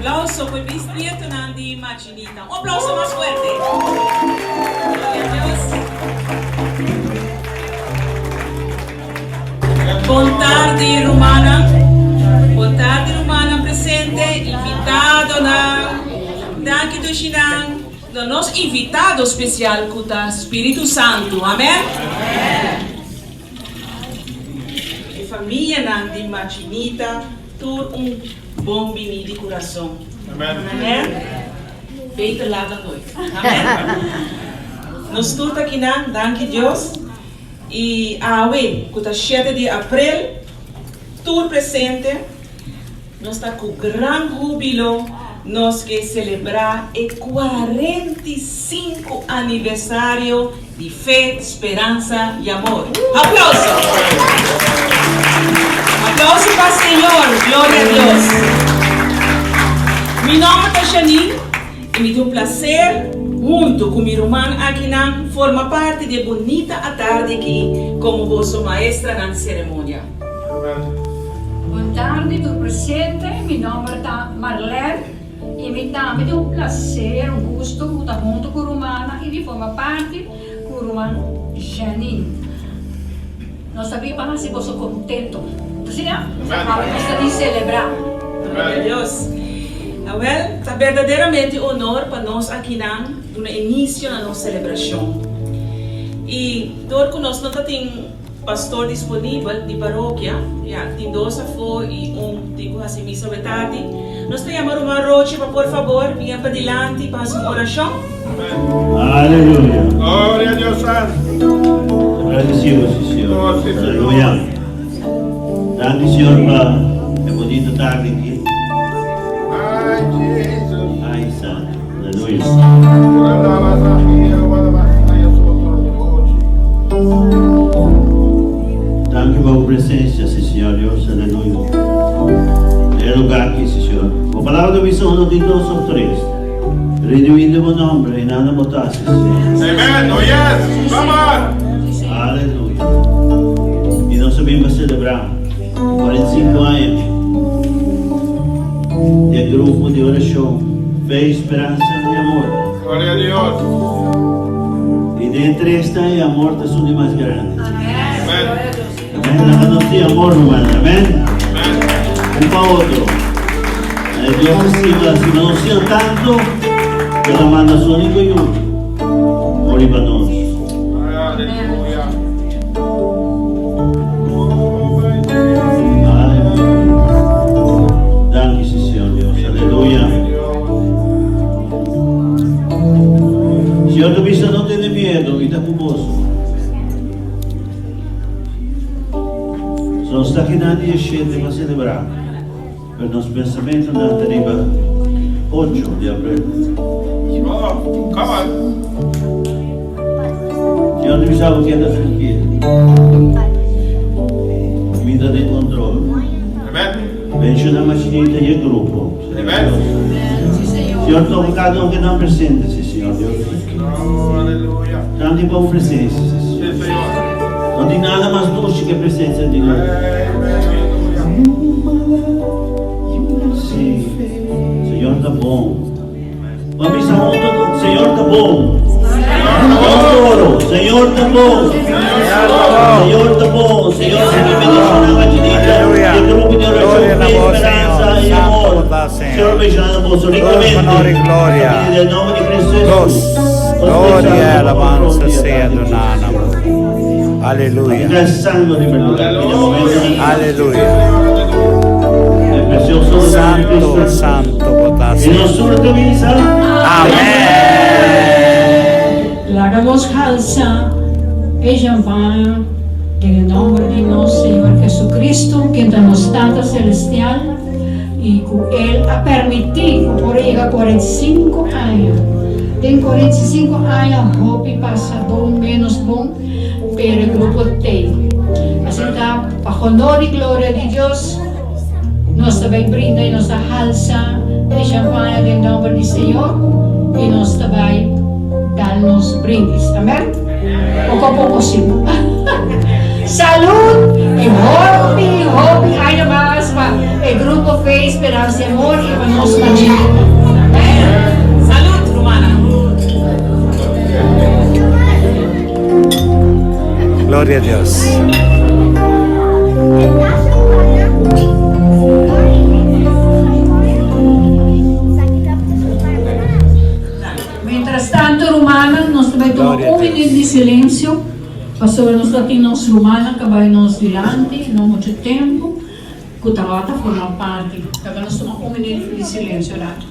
Aplauso pa e bisnietonan di Machinita. Un aplauso mas fuerte. Gloria a Dios. Bon tardi rumannan. Bon tardi rumannan presente, invitadonan. Danki Dushinan. Na nos invitado spesial ku ta Spiritu Santu. Amen. E famianan di Machinita tur un bon bini di kurason. Amen. Beter laat dan nooit. Amen. Nos tur ta akinan, danki Dios. I awe ku ta shete di aprel, tur presente, nos ta ku gran hubilo nos ke selebrá e 45 aniversario di Fe, Speransa i Amor. Aplauso! Aplauso pa Señor! Gloria a Dios! Mi nomber ta Janine i mi tin un placer hunto cu mi ruman akinan forma parti di e bunita atardi aki como boso maestranan di ceremonia. Bon tardi tur presente, mi nomber ta Marlene i mi tambe tin un placer, un gusto cu ta hunto cu rumannan i di forma parti cu ruman Janine. Nos ta bin pa haci boso contento. Asina? Awe nos ta bin celebra. Gloria a Dios. Awel, ta berdaderamente un honor pa nos akinan duna inicio na nos celebracion. I dor cu nos no ta tin Pastor disponibel di parokia, ya, tin dos afó i un tin ku hasi misa awe tardi. Nos ta yama ruman Roche pa por fabor bini padilanti pa hasi un orashon. Aleluya. Gloria a Dios Santo. Agradecido, sí, Señor. Aleluya. Danki, Señor, pa e bonito tarde aki. Ay, Jesus. Ay, Santo. Aleluya. Danki pa bo presencia, si Señor Dios. Aleluya. Na e lugar aki, si Señor. Bo palabra ta bisa uno tin dos of tres. Reuni den bo nomber, y nan bo ta, si Señor. Amen. Oh yes. Come on. Aleluya. Y nos a bin pa celebra 45 aña di e grupo di oracion Fe, Speransa y Amor. Gloria a Dios. Y den tres ta e amor ta esun di mas grandi. Amen. Amen. Laga nos tin amor, ruman. Amen. Amen. Un pa otro. Eh, Dios ta stima, stima nos asina tanto, cu el a manda su unico Yu muri pa nos. Aleluya. Danki si Señor Dios. Aleluya. Señor ta bisa no tene miedo, mi ta ku boso. So nos ta akinan dia shete pa selebrá, pero nos pensamentonan ta riba ocho di aprel. Oh, come on. Señor ta bisa bo keda trankil. Mi ta den control. Amen. Bendiciona Machinita y e grupo. Amen. Señor toca cada un que nan presente, sí, Señor Dios. Oh, aleluya. Danki pa bo presencia, sí, Señor. Sí, Señor. No tin nada mas dushi que presencia di Dios. Amen. Sí, Señor ta bon. Ban bisa hunto, Señor ta bon. Nos coro, Señor ta bon. Señor ta bon. Señor sigui bendiciona Machinita Aleluya. y e grupo di oracion Gloria Fe, na bo, Speransa Señor. y Santo Amor. bo ta, Señor. Señor bendiciona boso ricamente. Honor y gloria. Ta pidi den nomber di Cristo Dios. Jesús. Nos Gloria y pensando alabanza otro día, sea danki, duna na bo. Señor. Aleluya. Ingresando riba e lugar aki den momento di Aleluya. E precioso nomber di Santo, Cristo Jesús. santo bo ta, Y Señor. nos tur ta bisa. Amén. Laga nos halsa e champaña den e nomber di nos Señor Jesucristo, ken ta nos Tata Celestial, y cu El a permiti cu por a yega 45 aña. Den 45 aña hopi pasa bon menos bon, pero e grupo t'ey. Asina ta, pa honor y gloria di Dios, Nos ta bai brinda i nos ta halsa e champaña den nomber di Señor i nos ta bai dal nos brindis. Amen? Poko a poko si. Salud y hopi hopi aña mas pa e grupo Fe, Speransa y Amor y pa nos Machinita. Amén. Salud, rumannan. Gloria na Dios. Mientras tanto, rumannan, nos ta bay tuma Gloria un na Dios. minuut di silencio, pasobra nos tin nos rumannan cu a bay nos dilanti, no mucho tempo, cu tabata forma parti. Anto nos tuma un minuut di silencio rato.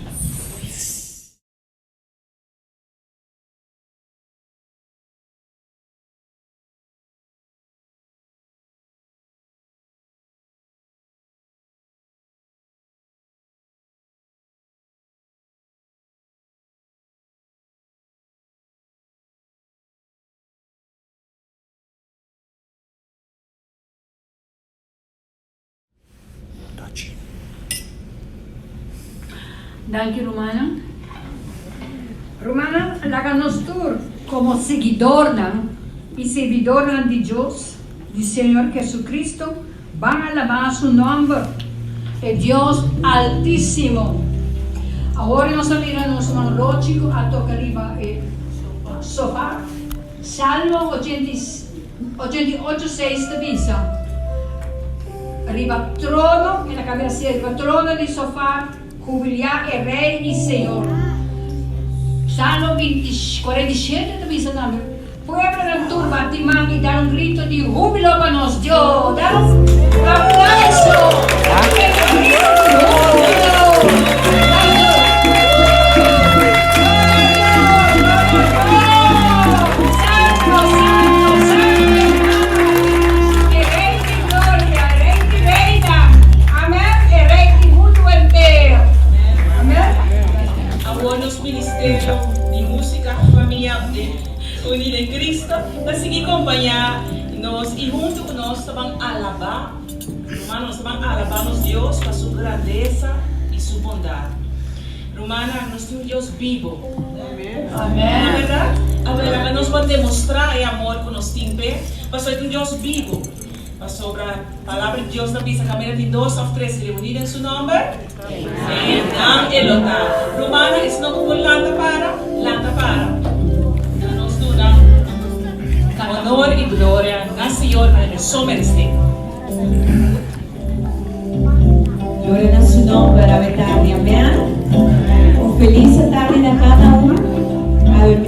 Touch. Danki, rumannan. Rumannan, laga nos tur como siguidornan y sirbidornan di Dios, di Señor Jesucristo, ban alaba su nomber, e Dios Altisimo. Awor nos a mira nos ruman Rochi cu a toca riba e sofa. Salmo 88, 6 ta bisa, Riba trono, e na cabeza riba trono di sofa, hubilia e Rey y Señor. Salmo 20, 47 ta bisa tambe, Pueblonan tur bati man y dal un grito di hubilo pa nos Dios. Dal un aplauso. Un grito di hubilo. Santo, santo, santo. E Rey di Gloria, e Rey di Reina. Amen. E Rey di mundo entero. Amen. Awor nos ministerio di musica, famia uni den Cristo, ta sigui acompaña nos y hunto cu nos ta ban alaba, rumannan, nos ta ban alaba nos Dios pa su grandesa y su bondad. Rumannan, nos tin un Dios bibo. Amen. Na berdad? Awor, nos ta demostra e amor cu nos tin p'e, pasobra e ta un Dios bibo. Pasobra palabra di Dios ta bisa caminda di dos of tres reuni den su nomber. Einan e lo ta. Rumannan, esnan cu por lanta para, lanta para. Na nos duna honor y gloria na Señor pa so merece. Gloria na su nomber, awe tardi, amen. Un feliz tardi na cada un.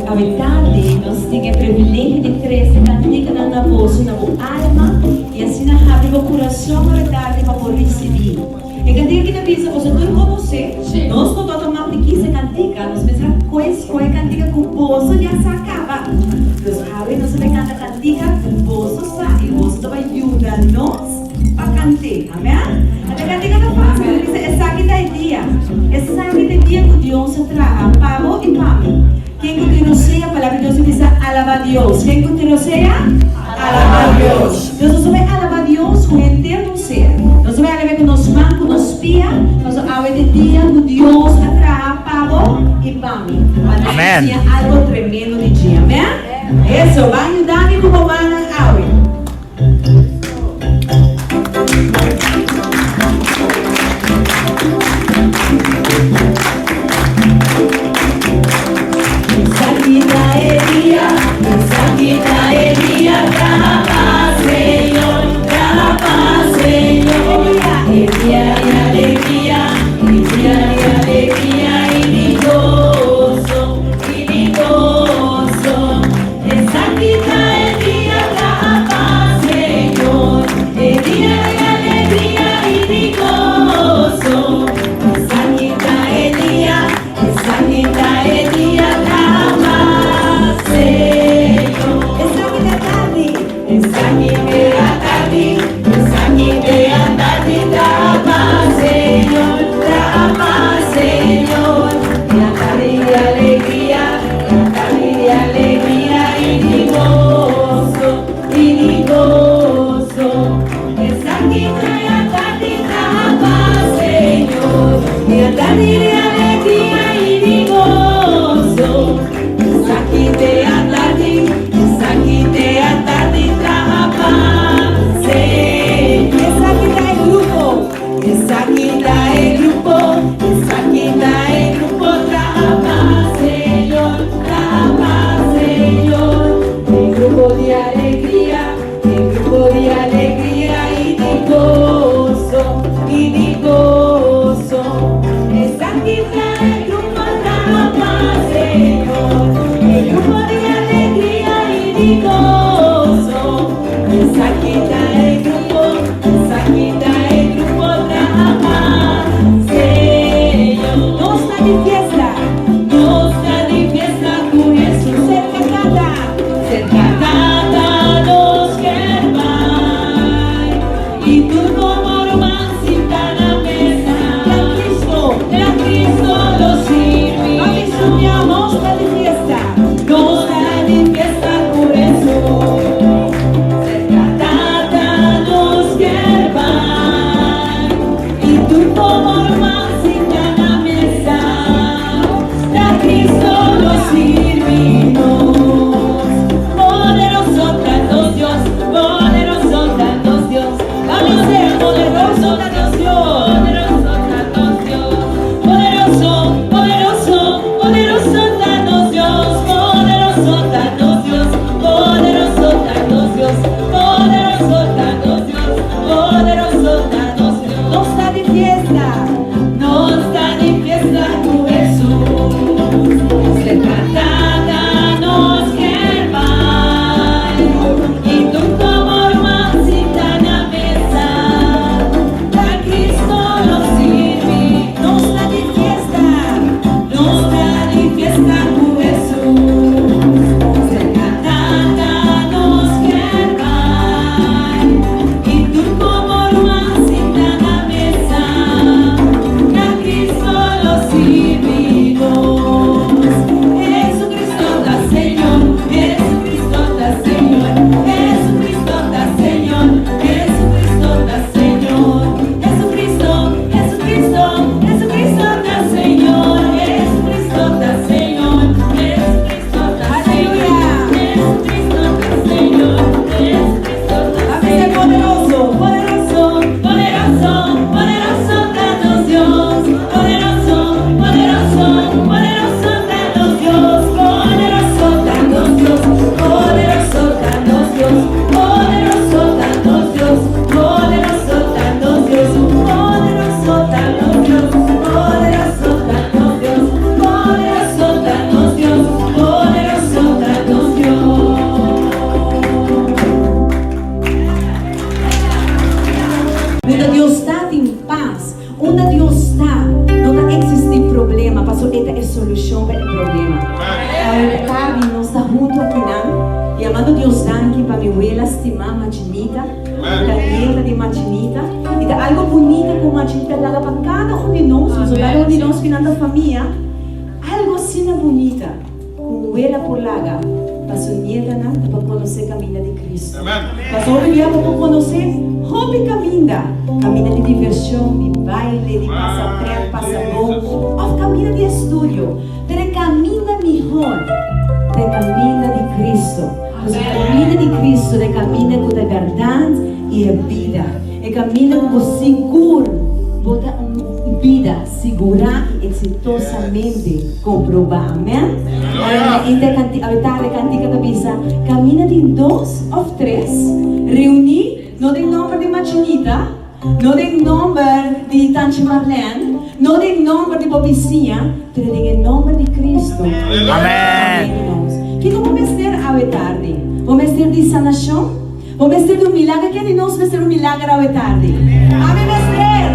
Awe tardi, nos tin e privilegio di trece canticanan na boso, na bo alma, y asina habri bo curason awe tardi pa por ricibi. E cantica cu ta bisa, boso tur conoce, nos no ta matikisa cantica, nos pensa cu e cantica cu boso ya sa caba. Dus awe nos ta canta cantica cu boso sa y boso ta yuda nos pa canta. Amen? E cantica ta facil, e ta bisa, esaki ta e dia. Esaki ta e dia cu Dios a traha, pa bo y pa mi. Ken cu tin rosea, palabra di Dios ta bisa, alaba Dios. Ken cu tin rosea? Alaba Dios. Nos ta bay alaba Dios cu henter nos ser. Nos ta bay alaba cu nos man, cu nos pia. Nos awe ta e dia cu Dios a traha pa bo y pa mi. Pa nos Amen. siña algo tremendo di dje. Amen? Eso, ban yuda mi cu bo mannan awe. Esaki ta e dia, esaki ta e dia, pa Señor, pa Señor. E dia di alegria, e dia di alegria y di goso, y di goso. Esaki ta e dia, pa Señor, e dia di alegria y di goso. Esaki ta e dia, esaki ta e dia, pa Señor. Esaki ta tardi, esaki ta tardi, esaki ta tardi, pa Señor, pa Señor. E tardi di alegria, e tardi di alegria y di goso, y di goso. Esaki ta tardi, pa Señor, e tardi di alegria y di goso. Esaki ta tardi, esaki ta tardi, pa. stima Machinita, ta nieta di Machinita, i ta algo bunita ku Machinita laga pa kada un di nos, pasobra kada un di nos ku nan ta famia, algo asina bunita ku un wela por laga pa su nietanan ta pa konosé kaminda di Kristu. Pasobra hopi bia bo por konosé hopi kaminda, kaminda di divershon, di baile, di pasa prèt, pasa bon, òf kaminda di estudio. Pero e caminda mihor ta e caminda di Cristo. Pasobra e caminda di Cristo ta e caminda cu ta e berdad y e bida. E caminda cu bo sigur bo ta un bida sigura y exitosamente comproba. Amen. Ora mi ta inta e tarde cantica ta bisa, Caminda tin dos of tres reuni, no den nomber di Machinita, No den nomber di Tanchi Marlene, no den nomber di bo bisiña, pero den e nomber di Cristo. Amen. Kiko bo mester awe tardi? Bo mester di sanacion? Bo mester di un milager? Ken di nos mester un milager awe tardi? Ami mester!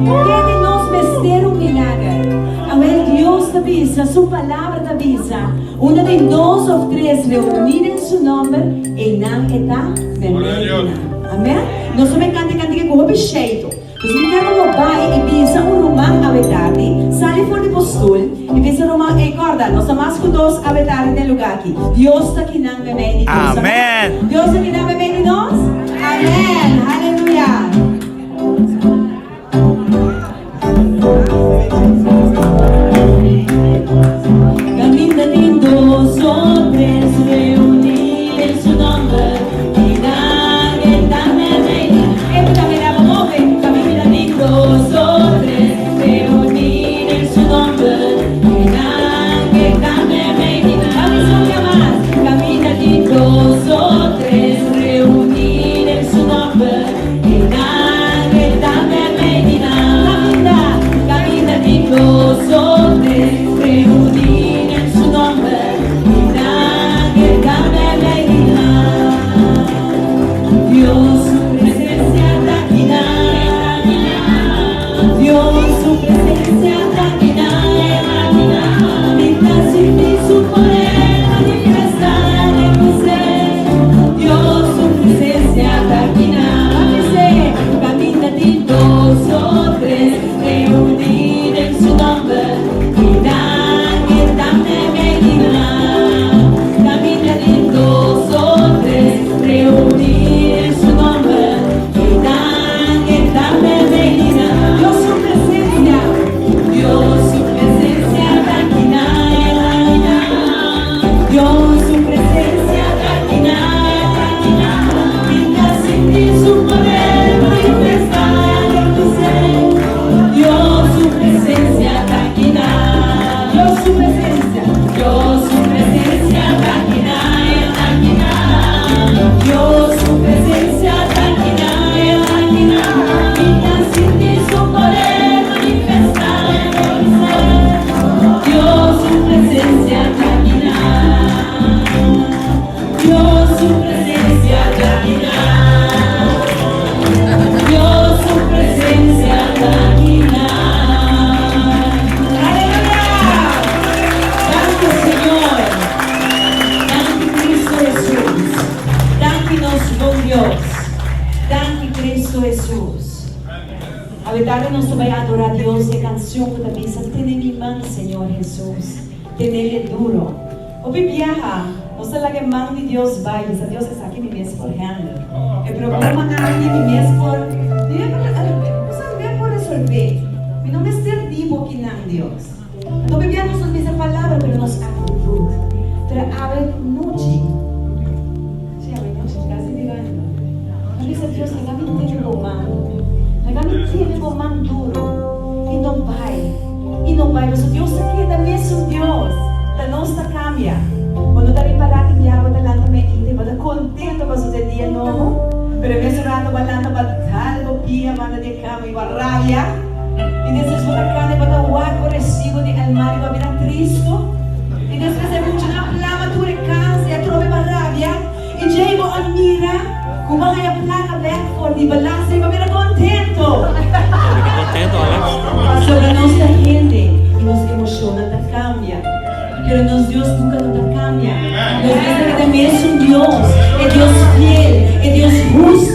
Ken di nos mester un milager? Awel Dios ta bisa, Su Palabra ta bisa, Unda den dos of tres reuni den Su nomber, einan E ta meimei di nan. Amen. Nos ta ben canta e cantica cu hopi sheitu. Nos mi kier pa bo bai y bisa un ruman awe tardi, sali for di bo stoel y bisa ruman, ey corda, nos ta mas cu dos awe tardi den lugar aki. Dios ta kinan memey di nos. Amen. Dios ta kinan memey di nos. Amen. Haleluya. Caminda tin dos o tres reuní den su nomber y nan e ta meimei di E ku ta mira bo move Caminda tin dos o tres reuní den su nomber y nan e ta meimei di Nan mi sopia mas Caminda tin dos o tres reuní den su nomber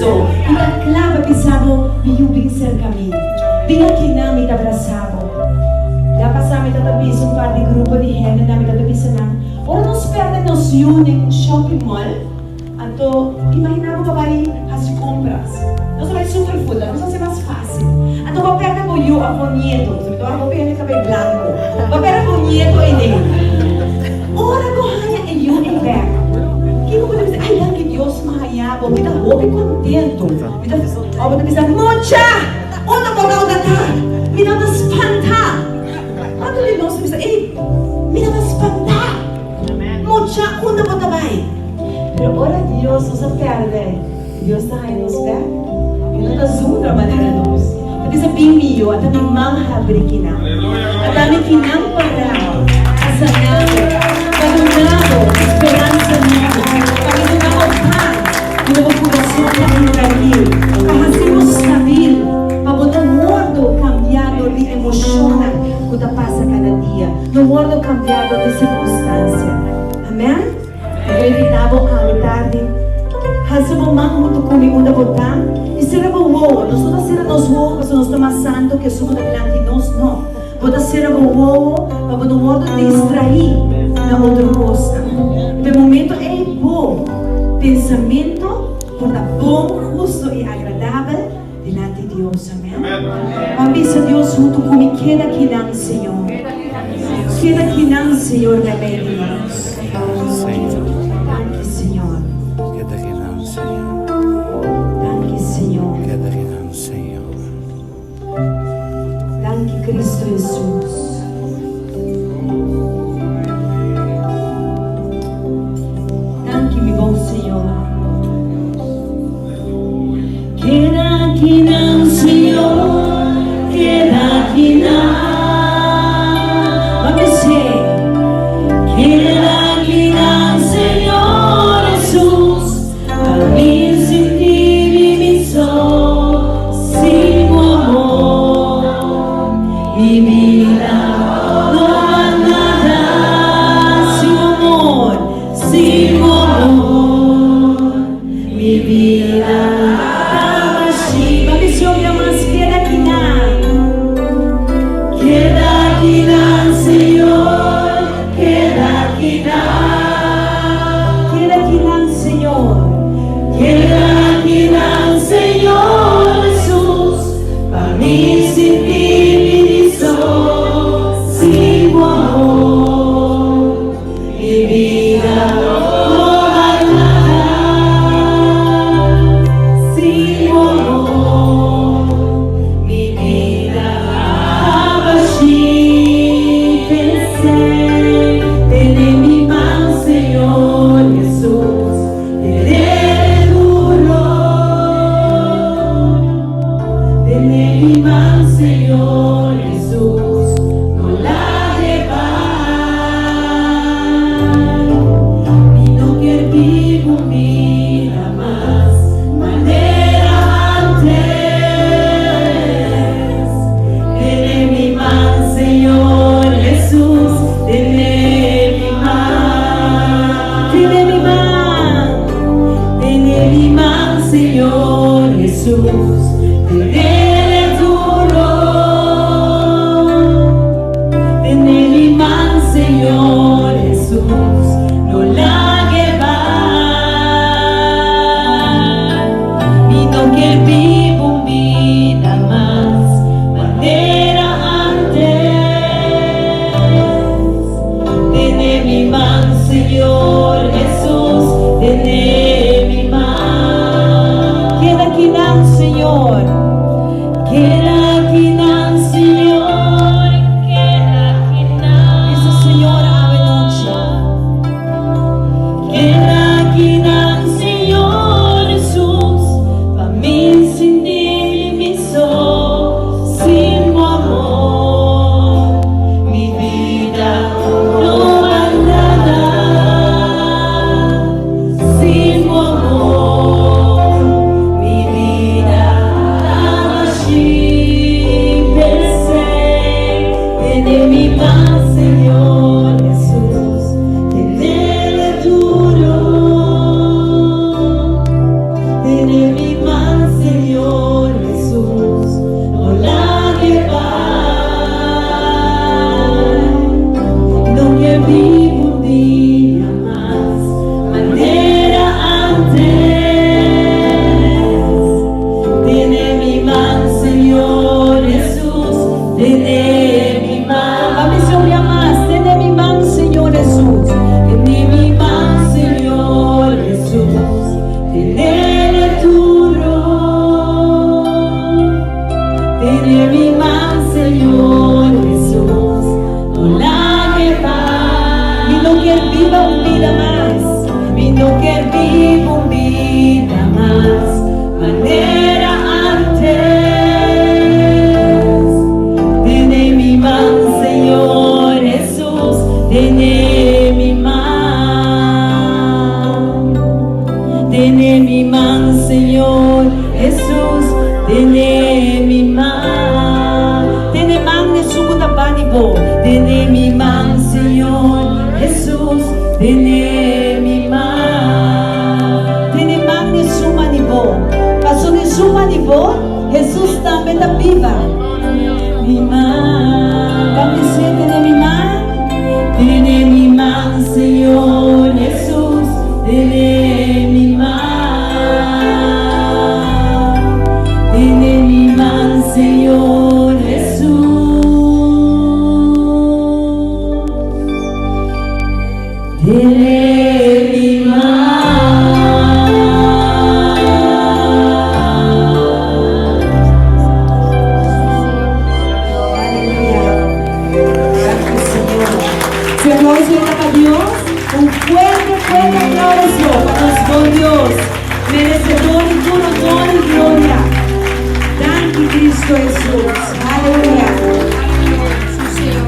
Cristo, ku ta kla pa bisa bo, Mi yu, bin serka mi. Bin akinan, mi ta brasa bo. Ya pasá mi tabata bisa un par di grupo di hendenan, mi tabata bisa nan, Ora nos pèrdè nos yu den un shopping mall, anto imaginá bo pa bai hasi kompras. Nos a bai Superfood, nos a hasi mas fásil. Anto bo a pèrdè bo yu òf bo nieto, pasobra mi ta wak hopi hende kabei blanku. Bo a pèrdè bo nieto eiden. Ora bo haña e yu ei bèk, kiko bo ta bisa? Ai, danki Dios, mi a haña bo, mi ta hopi kontentu. Mi ta, òf bo ta bisa, Mucha! Unda bo tabata ta? Mi tabata spantá. Cuanto di nos ta bisa, Ey, mi tabata spantá. Mucha, unda bo ta bai? Pero ora Dios nos a perde, Dios ta haña nos bek. E no ta zundra manera nos. Ta bisa, Bin mi yu, ata mi man habri kinan. Ata mi kinan pará pa saná bo, pa duna bo speransa nobo, pa mi duna bo pas riba bo kurason ta un trankil, pa hasi bo stabil, pa bo no wordo kambiá dor di emoshonnan ku ta pasa kada dia, no wordo kambiá dor di sirkunstansia. Amèn? Mi ta invitá bo awe tardi, halsa bo man huntu ku mi unda bo ta i sera bo wowo. Nos no ta sera nos wowo pasobra nos ta mas santu ku esun ku ta dilanti nos, no. Bo ta sera bo wowo pa bo no wordo distraí na otro kosnan. Pa e momento ei bo pensamentu por ta bon, hustu i agradabel dilanti Dios. Amèn. Ban bisa Dios huntu ku mi, Keda kinan, Señor. Keda kinan, Señor, meimei di nos. Danki, Señor. Danki, Señor. Danki Cristo Jesus. Danki mi bon Señor. Keda akinan Señor, keda akinan. Ban bis'é. Keda akinan Señor Jesus. Pa mi sinti mi mi so sin bo amor. Mi bida no bal nada sin bo amor, sin bo amor. Mi bida ta bashí. Pa mi sobra mas keda kinan. Keda kinan Señor, keda kinan. Keda kinan Señor. Keda kinan Señor Jesus, pa mi sinti mi di so sin bo amor. Mi bida no bal nada sin bo amor. Mi bida ta bashí pens'é tene mi man Señor Jesús tenele duro tene mi man Señor Jesús no lage bai mi no kier bibu bida mas manera antes tene mi man Señor Jesús tene mi man tene mi man tene mi man Señor Jesús tenele duro tene mi man Señor Jesús no lage bai mi no kier biba un bida mas manera antes tene mi man Señor Jesús tene mi man keda kinan Señor keda kinan Señor keda kinan bisa Señor awe nochi keda kinan Señor Jesús pa mi sinti mi so sin bo amor mi bida no bal nada sin bo amor mi bida ta bashí p'esei tene mi man Señor Jesús tenele duro tene mi man. bida mas, mi no kier biba un bida mas manera antes. Tene mi man, Señor Hesus, tene mi man. Tene mi man, Señor Hesus, tene mi man. Tene man n'esun ku ta bani bo. Tene mi man, Señor Hesus, tene mi man. Tene man n'esun mani bo. Paso n'esun mani bo, Hesus tambe ta biba. Mi man. Ban bis'é, tene mi man. Tene mi man, Señor Hesus, tene mi man. Tene mi man, Señor Hesus. Tene mi man. Aleluya. Gracias, Señor. Su aplauso era para Dios. Un fuerte, fuerte aplauso pa nos bon Dios. Merecedor di tur honor y gloria. Danki, Cristo Jesús. Aleluya. Sí, Señor.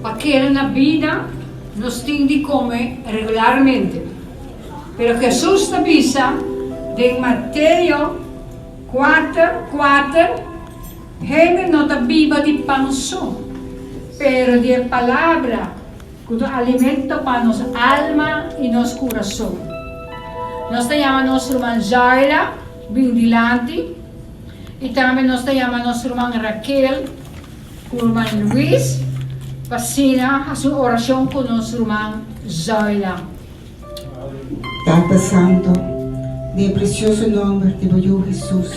Pa keda na bida, nos tin di kome regularmente. Pero Hesus ta bisa den Mateo kuater, kuater, Hende no ta biba di pan so, pero di e palabra ku ta alimento pa nos alma i nos kurason. Nos ta yama nos ruman Zaila bin dilanti i tambe nos ta yama nos ruman Raquel ku ruman Luis pa asina hasi un orashon ku nos ruman Zaila. Tata Santo, den e precioso nomber di bo Yu Hesus,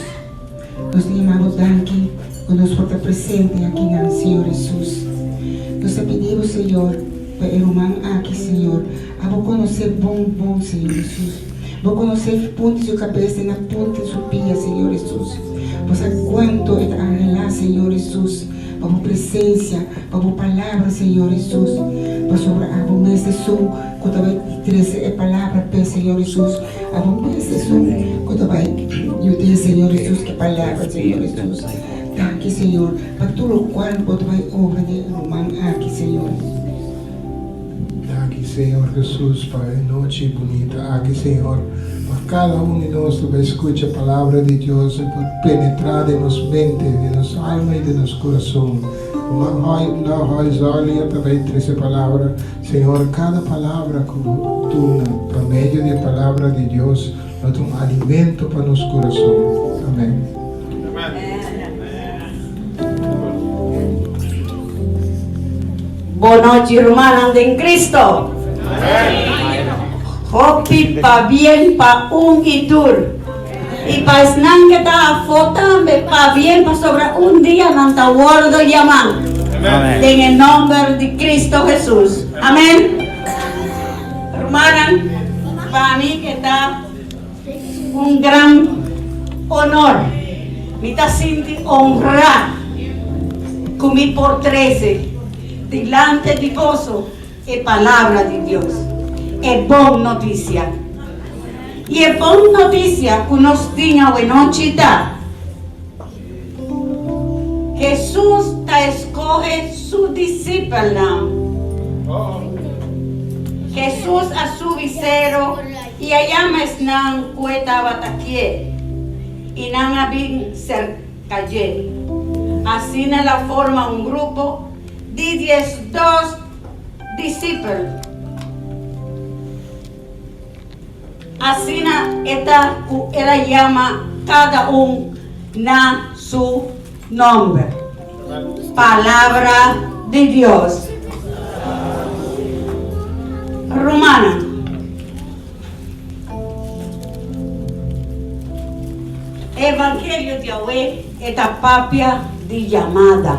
nos ta yama bo danki cu nos por ta presente akinan, Señor Hesus. Nos ta pidi bo, Señor, pa e ruman aki, Señor, abo conoce bon bon, Señor Hesus. Bo conoce fi punta di su cabes te na punta di su pia, Señor Hesus. Bo sa cuanto e ta anhela, Señor Hesus, pa bo presencia, pa bo palabra, Señor Hesus, pasobra abo mes esun ku ta bai trese e palabra p'e, Señor Hesus. Abo mes esun ku ta bai yud'é, Señor Hesus, ku e palabra, Señor Hesus. Danki, Señor, pa tur lokual bo ta bai obra den e ruman aki, Señor. Danki, Señor Hesus, pa e nochi bunita aki, Señor. Pa kada un di nos ta bai skucha palabra di Dios i por penetrá den nos mente, den nos alma i den nos kurason. Ruman Hoy, no Hoy Zorlia ta bai trese palabra. Señor, kada palabra ku Bo duna pa medio di e palabra di Dios lo ta un alimento pa nos kurason. Amen. Bon nochi rumannan den Cristo. Hopi pabien pa un i tur. I pa esnan ke ta afó tambe, pabien pasobra un dia nan ta wordo yamá den e nomber di Cristo Hesus. Amen. Rumannan, pa mi ke ta un gran honor, mi ta sinti honrá ku mi por trese dilante di boso E Palabra di Dios, e bon notisia. I e bon notisia ku nos tin awenochi ta, Hesus ta eskohe su disipelnan. Hesus a subi sero i a yama esnan ku e tabata kier, i nan a bin serka dje. Asina el a forma un grupo di 12 disipel. Asina e ta ku el a yama kada un na su nòmber. Palabra di Dios. Rumannan. Evangelio di awe e ta papia di yamada.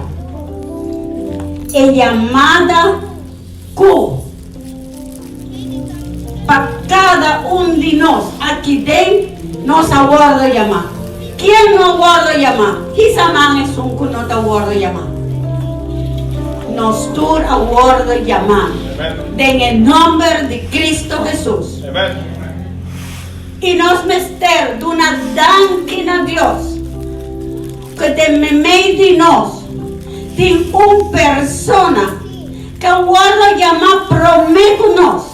E yamada ku pa kada un di nos aki den nos a wòrdu yamá. Ken no a wòrdu yamá? Kisa man esun ku no ta wòrdu yamá? Nos tur a wòrdu yamá den e nòmber di Cristo Hesus. I nos mester duna danki na Dios ku den meimei di nos tin un persona ku a wòrdu yamá promé ku nos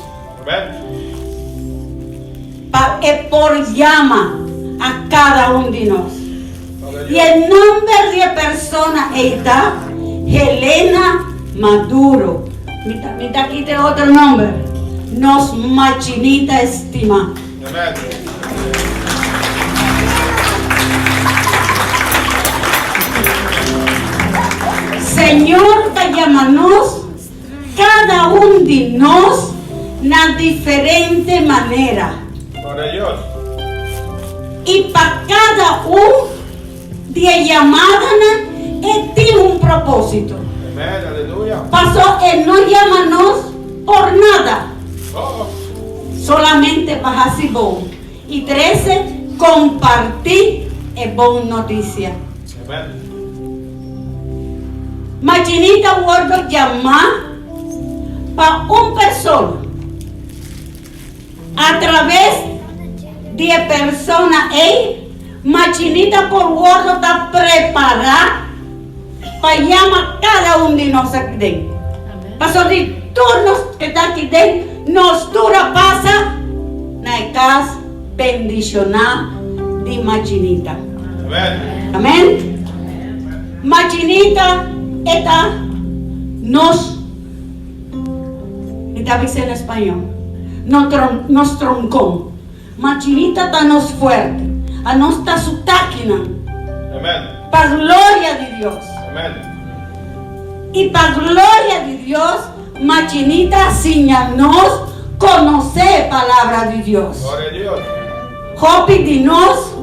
pa e por yama a kada un di nos. I e nòmber di e persona ei ta Helena Maduro. Mi ta mi ta kita e otro nòmber. Nos machinita estimá. Señor ta yama nos, kada un di nos, na diferente manera. I pa kada un di e yamadanan e tin un propósito. Paso e no yama nos por nada, solamente pa hasi bon i trese kompartí e bon notisia. Machinita wòrdu yamá pa un persona. A traves di e persona ei, Machinita por wordo ta prepara pa yama kada un di nos aki den. Pasobra di tur nos ke ta aki den, nos tur a pasa na e kas bendishoná di Machinita. Amen. Machinita e ta nos. Mi ta bisa en español, no tron, nos troncon. Machinita ta nos fuerte. Anos ta su takinan. Amen. Pa gloria di Dios. Amen. Y pa gloria di Dios, Machinita a siña nos conoce palabra di Dios. Gloria a Dios. Hopi di nos,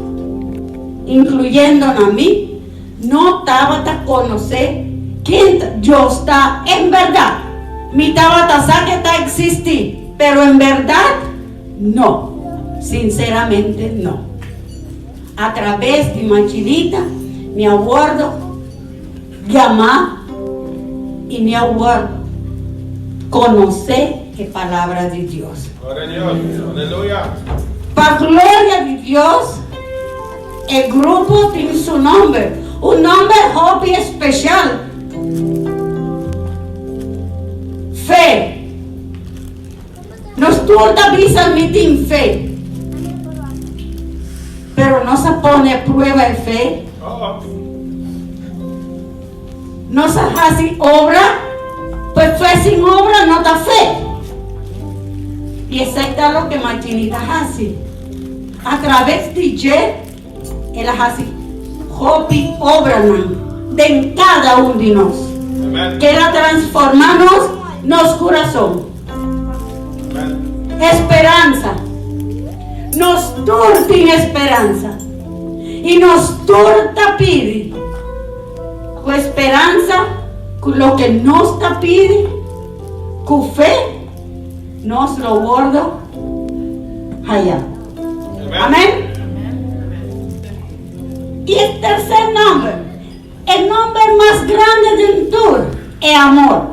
incluyendo na mi, No tabata konosé ken Dios ta en bèrdat. Mi tabata sa ke ta eksistí, pero en bèrdat, no. Sinseramente, no. Atrabes di Machinita mi a wòrdu yamá i mi a wòrdu konosé e Palabra di Dios. Gloria a Dios. Aleluya. Pa gloria di Dios. E grupo tin su nomber, un nomber hopi especial, Fe. Nos tur ta bisa mi tin fe, pero nos a pone a prueba e fe? Nos a hasi obra? Pues fe sin obra no ta fe. I esei ta loke Martini ta hasi. A traves di dje el a hasi hopi obranan den kada un di nos, ke el a transforma nos nos kurason. Esperansa. Nos tur tin esperansa i nos tur ta pidi ku esperansa ku loke nos ta pidi ku fe. Nos lo wordo haya. Amen. Y e tercer nomber, e nomber mas grande den tur, e amor.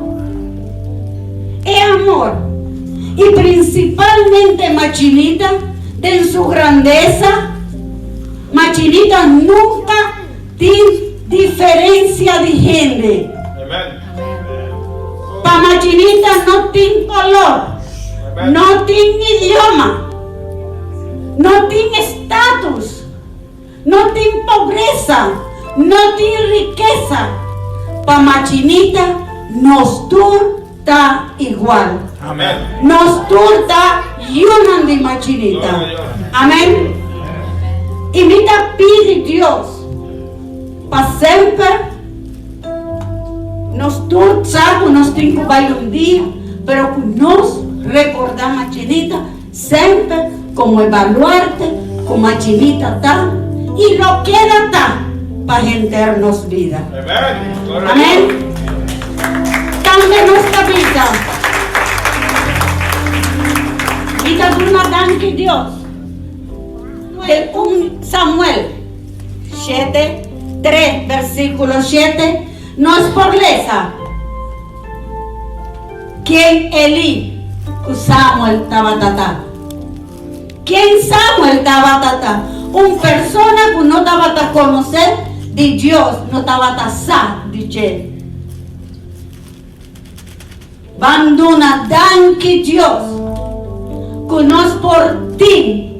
E amor. Y principalmente Machinita, den su grandeza, Machinita nunca tin diferencia di hende. Pa machinita no tin color, no tin idioma, no tin status, no tin pobresa, no tin rikesa. Pa machinita nos tur ta igual. Nos tur ta yunan di machinita. Amen. Y mi ta pidi Dios pa semper. Nos tur sa ku nos tin ku bai un dia, pero ku nos rekordá Machinita semper komo e baluarte ku Machinita ta i lo keda ta pa henter nos bida. Amén. Tambe nos ta bisa, Mi ta duna danki Dios den un Samuel. Shete, tres, versíkulo shete, nos por lesa. Ken Elí ku Samuel tabata ta? Ken Samuel tabata ta? Un persona ku no tabata konosé di Dios, no tabata sa di dje. Ban duna danki Dios ku nos por tin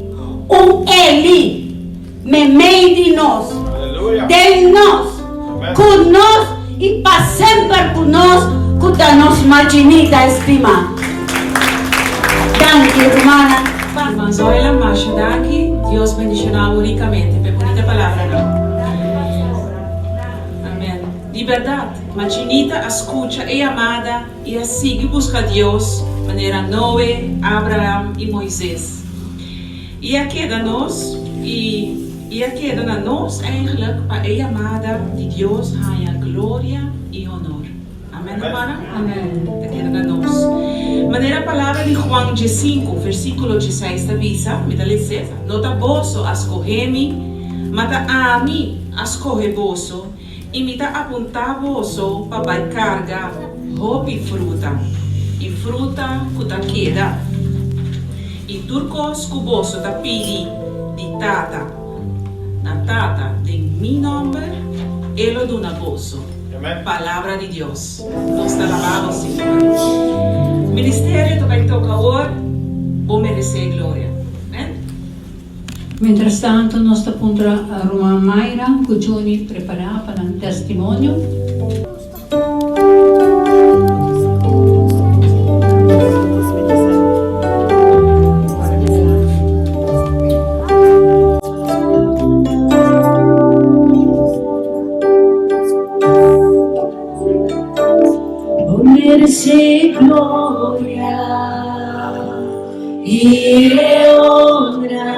un Elí meimei di nos, den nos, ku nos i pa semper ku nos ku ta nos Machinita estimá. Danki rumannan. Ruman Zoila, masha danki. Dios bendiciona bo ricamente p'e bunita palabranan. Amen. Di bèrdat, Machinita a skucha e yamada i a sigui buska Dios manera Noe, Abraham i Moises. I a keda nos i i a keda na nos eigenlijk pa e yamada di Dios haña gloria i honor. Amen, rumannan? Amen. Ta keda na nos. Manera palabra di Juan diesinku, versíkulo dieseis ta bisa, mi ta lesa, No ta boso a skohe mi, ma ta ami a skohe boso I mi ta apuntá boso pa bai karga hopi fruta, i fruta ku ta keda. I tur kos ku boso ta pidi di Tata, na Tata den mi nòmber, E lo duna boso. Palabra di Dios. Nos ta alabá bo, Señor. Ministerio ta bai toka awor, Bo meresé gloria. Amen. Mientrastanto nos ta puntra ruman Mayra ku Juni prepará pa nan testimonio. Bo meresé gloria. I e honra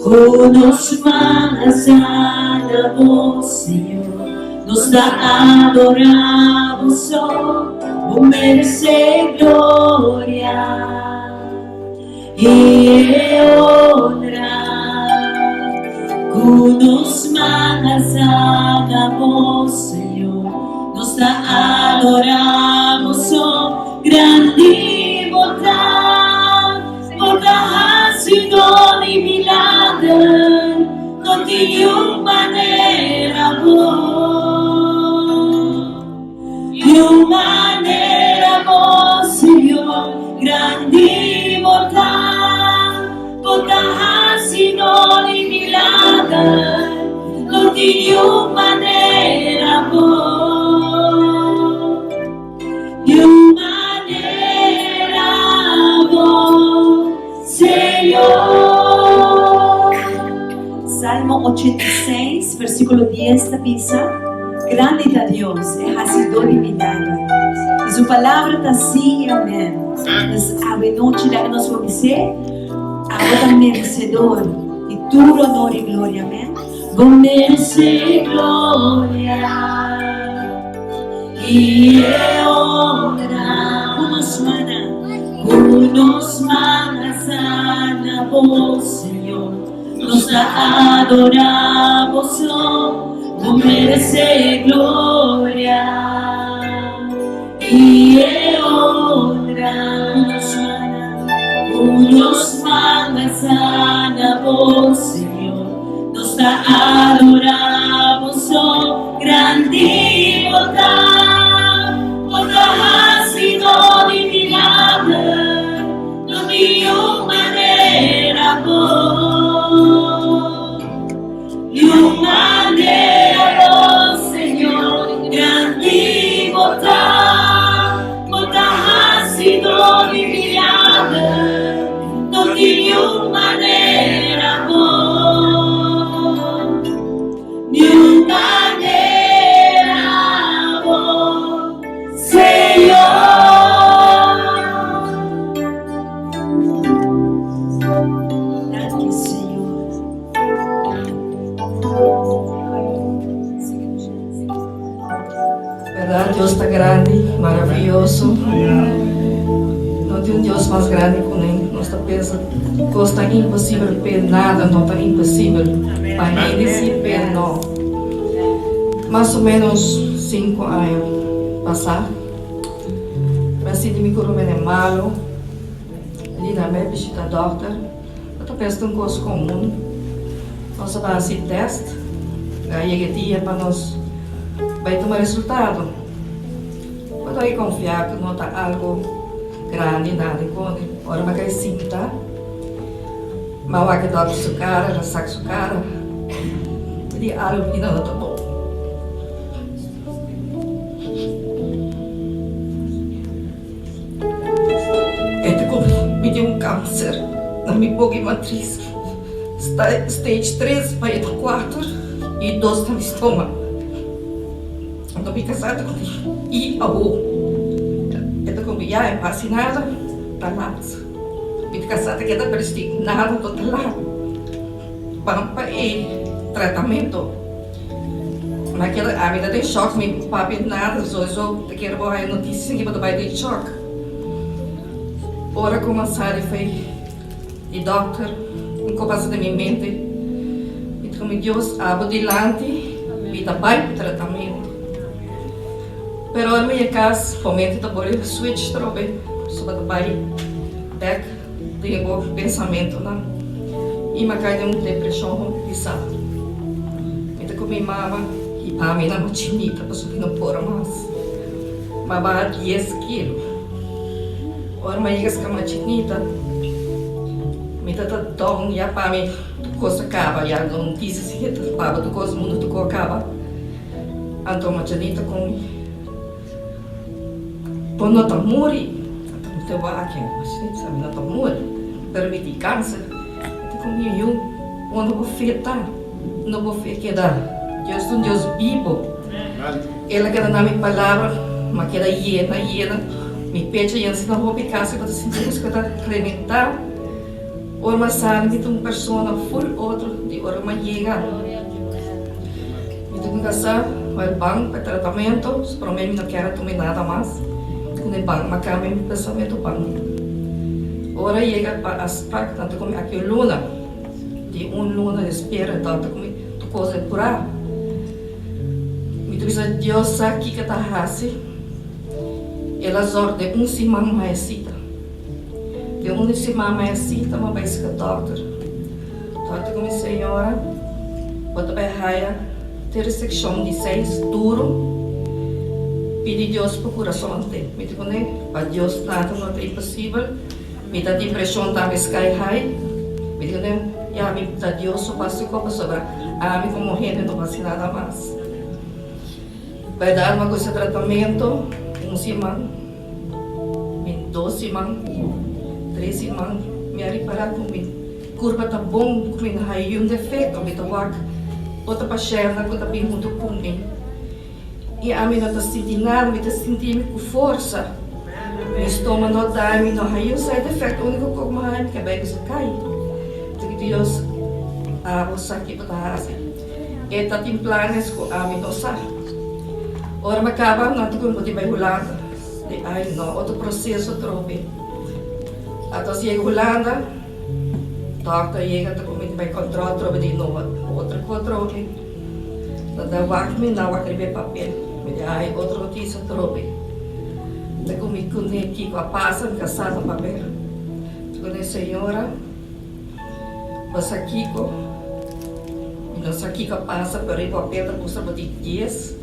ku nos man alsa na bo, Señor, nos ta adorá bo so, bo meresé gloria i e honra ku nos man alsa na bo, Señor, nos ta adorá bo so. Grandi bo ta, bo ta hasi don i milager, no tin niun manera bo, niun manera bo, Señor. Grandi bo ta, bo ta hasi don i milager, no tin niun manera bo. Niun manera bo, Señor. Salmo 86, versículo 10 ta bisa, Grandi ta Dios, e hasidó di milagro, i su palabra ta sí i amèn. Pues awe nochi laga nos por bis'é, Abo ta merecedor di tur honor i gloria, amèn. Bo meresé gloria. I e honra ku nos mana, ku nos mana sana bo, Señor. Nos ta adorá bo so, bo meresé gloria. I e honra ku nos mana, ku nos mana sana bo, Señor. Nos ta adorá bo so, grandi bo ta, bo ta hasidó di milager, no tin niun manera bo, niun manera bo, Señor, grandi bo ta, bo ta hasidó di milager, no tin niun manera bo. Niun manera bo, Señor. Danki, Señor. Berdad Dios ta grandi, maraviyoso. No tin un Dios mas grandi ku nen. Nos ta pensa kos ta imposibel p'e nada no ta imposibel. Pa hende si p'e no. Mas o menos sinku aña pasá. Mi a sinti mi kuru mene malu. Lina mi a bishita dòkter. Bo ta pensa ta un kos komun. Nos a bai hasi tèst. A yega e dia pa nos bai tuma resultado. Bo ta bai konfia ku no ta algu grandi nada koni. Ora mi a kai sinta, mi a wak e dòkter su kara, el a sak su kara. Mi di algu aki no ta bon. E ta ku mi tin un kanser na mi boki matris, stage tres pa e ta kuater i dos na mi stoma. Anto mi kasá ta ku mi i awo e ta ku mi ya e hasi nada ta lat. Mi kasá ta keda presti nada no ta lat. Ban pa e tratamentu. Ma keda ami ta den shock mi papia nada sowieso ta kere bo haya noticia ki bo ta bai den shock. Ora ku mi a sali fei di dokter un ko pasa den mi mente mi ta komo Dios abo dilanti mi ta bai pa tratamentu. Pero ora mi yega kas bo mente ta bole switch trobe so bo ta bai bek Den bo pensamentunan i mi a kai den un depreshon hopi pisá. Mi ta ku mi mama i ami na machinita pasobra mi no por mas. Mi a baha dies kilo. Ora mi a yega ska machinita mi ta ta down ya pa mi tur kos a kaba ya no noticia si ta paba tur kos mundu tur kos a kaba. Anto machinita ku mi. Bo no ta muri. Anto mi ta wak e, sa mi no ta muri, pero mi tin kanser. Mi ta ku mi yu, bo no por fe ta, no por fe keda. Dios ta un Dios bibo. El a keda na mi palabra, mi a keda yena, yena. Mi pecho yena asina hopi kasi ku ta sinti ku ta rebentá. Ora mi a sali mi ta un persona ful otro di ora mi a yega. Mi ta cuminsa sa el ban pa tratamento, su prome mi no kier a tuma nada mas, cu e ban mi a cambia mi pensamento ban. Ora yega pa afspraak nan ta cumi aki un luna, di un luna di spera dòkter cumi tur cos e cura. Mi ta bisa Dios sa kico ta haci, el a zorg den un siman mi haya cita, den un siman mi haya cita mi a bay sca dòkter. Dòkter ku mi señora, bo ta bai haya te resekshon di seis duru. Pidi Dios pa kurason te. Mi ta pone, pa Dios nada no ta imposibel. Mi ta tin preshon tambe sky high. Mi ta pone, ya mi ta Dios so basta ku pasobra ami komo hende no hasi nada mas. Bai dar mi ku tratamentu un siman. Mi dos siman, tres siman mi a ripará ku mi kurpa ta bon, ku mi no haña yun defekto. Mi ta wak otro pashèntnan ku ta bin huntu ku mi i ami no ta sinti nada, mi ta sinti mi ku forsa. Mi stoma no daña, mi no haña yun side effect. Úniko kos ku mi haña mi kabei ku sa kai. Ta ki Dios abo sa kiko ta hasi. E ta tin planes ku ami no sa. Ora mi kaba nan ta ku mi por tin bai Hulanda. Di ai no, otro proseso atrobe. Atos yega Hulanda, dòkter yega ta ku mi tin bai kòntròl atrobe di nobo otro ku atrobe. Nan ta wak mi, nan wak riba e papel. Mi di ai otro notisia atrobe. Ta ku mi kuné kiko a pasa, mi ka sa na papel. Ta ku ne señora. Bo sa kiko? Mi no sa kiko a pasa, pero e papel ta mustra bo tin dies,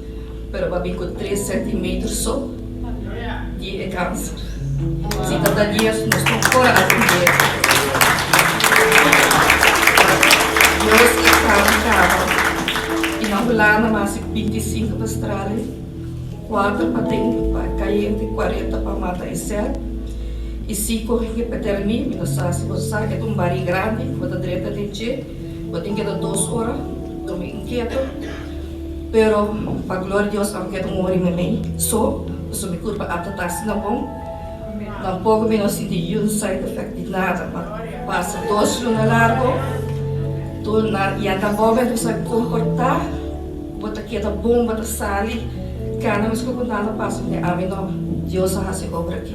pero bo a bin ku tres sentimeter so di e kanser. Si ta ta dies, nos no por a atendé. Dios a kaba kaba. I na Hulanda mas di 25 pa strale. Kuater pa den pa kayente, kuarenta pa mata e sèl, i sinku hende pa termí. Mi no sa si boso sa, e ta un barí grandi ku bo ta drenta den dje. Bo tin keda dos ora drumi inketo. Pero pa gloria di Dios amo keda un ora i meimei so, pasobra mi kurpa a ta asina bon. Tampoko mi no sinti yun side effect di nada. Ma pasa dos luna largo, tur na yanta bobe, entonces a komportá. Bo ta keda bon, bo ta sali kana meskos ku nada pasa ku ami no. Dios a hasi obra aki.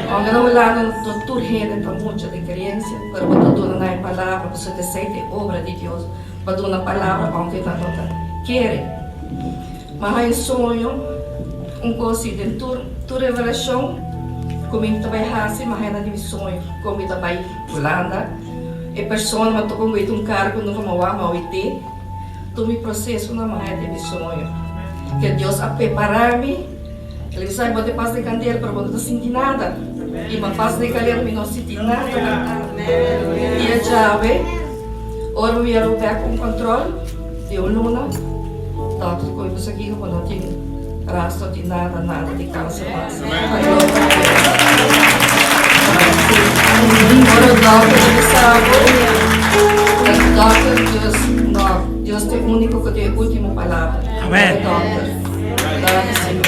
Aunke na Hulanda no tur hende ta mucha di kreensia, pero bo ta duna nan e palabra pasobra esei ta e obra di Dios, bo duna palabra aunke nan no ta kere. Mi a haña soño un kos si den tur tur revelashon. Ku mi ta bai hasi mi henda di mi soño ku mi ta bai Hulanda. E persona mi a toka un wet un kara ku nunka mi a wak mi a wet'é. Tur mi prosesonan mi a haya den mi soño. Ke Dios a prepara mi. El a bisa mi bo ta pas den kandela pero bo no ta sinti nada. I mi a pas den kandela mi no sinti nada. Dia djawe ora mi bira bek un control di un luna dokter koe bisa kiko bo no tin rastro di nada nada di kanser mas. Ora dokter ta bisa bo dokter Dios no Dios ta e uniko ku tin e ultimo palabra. Amen. Dokter. Danki Señor.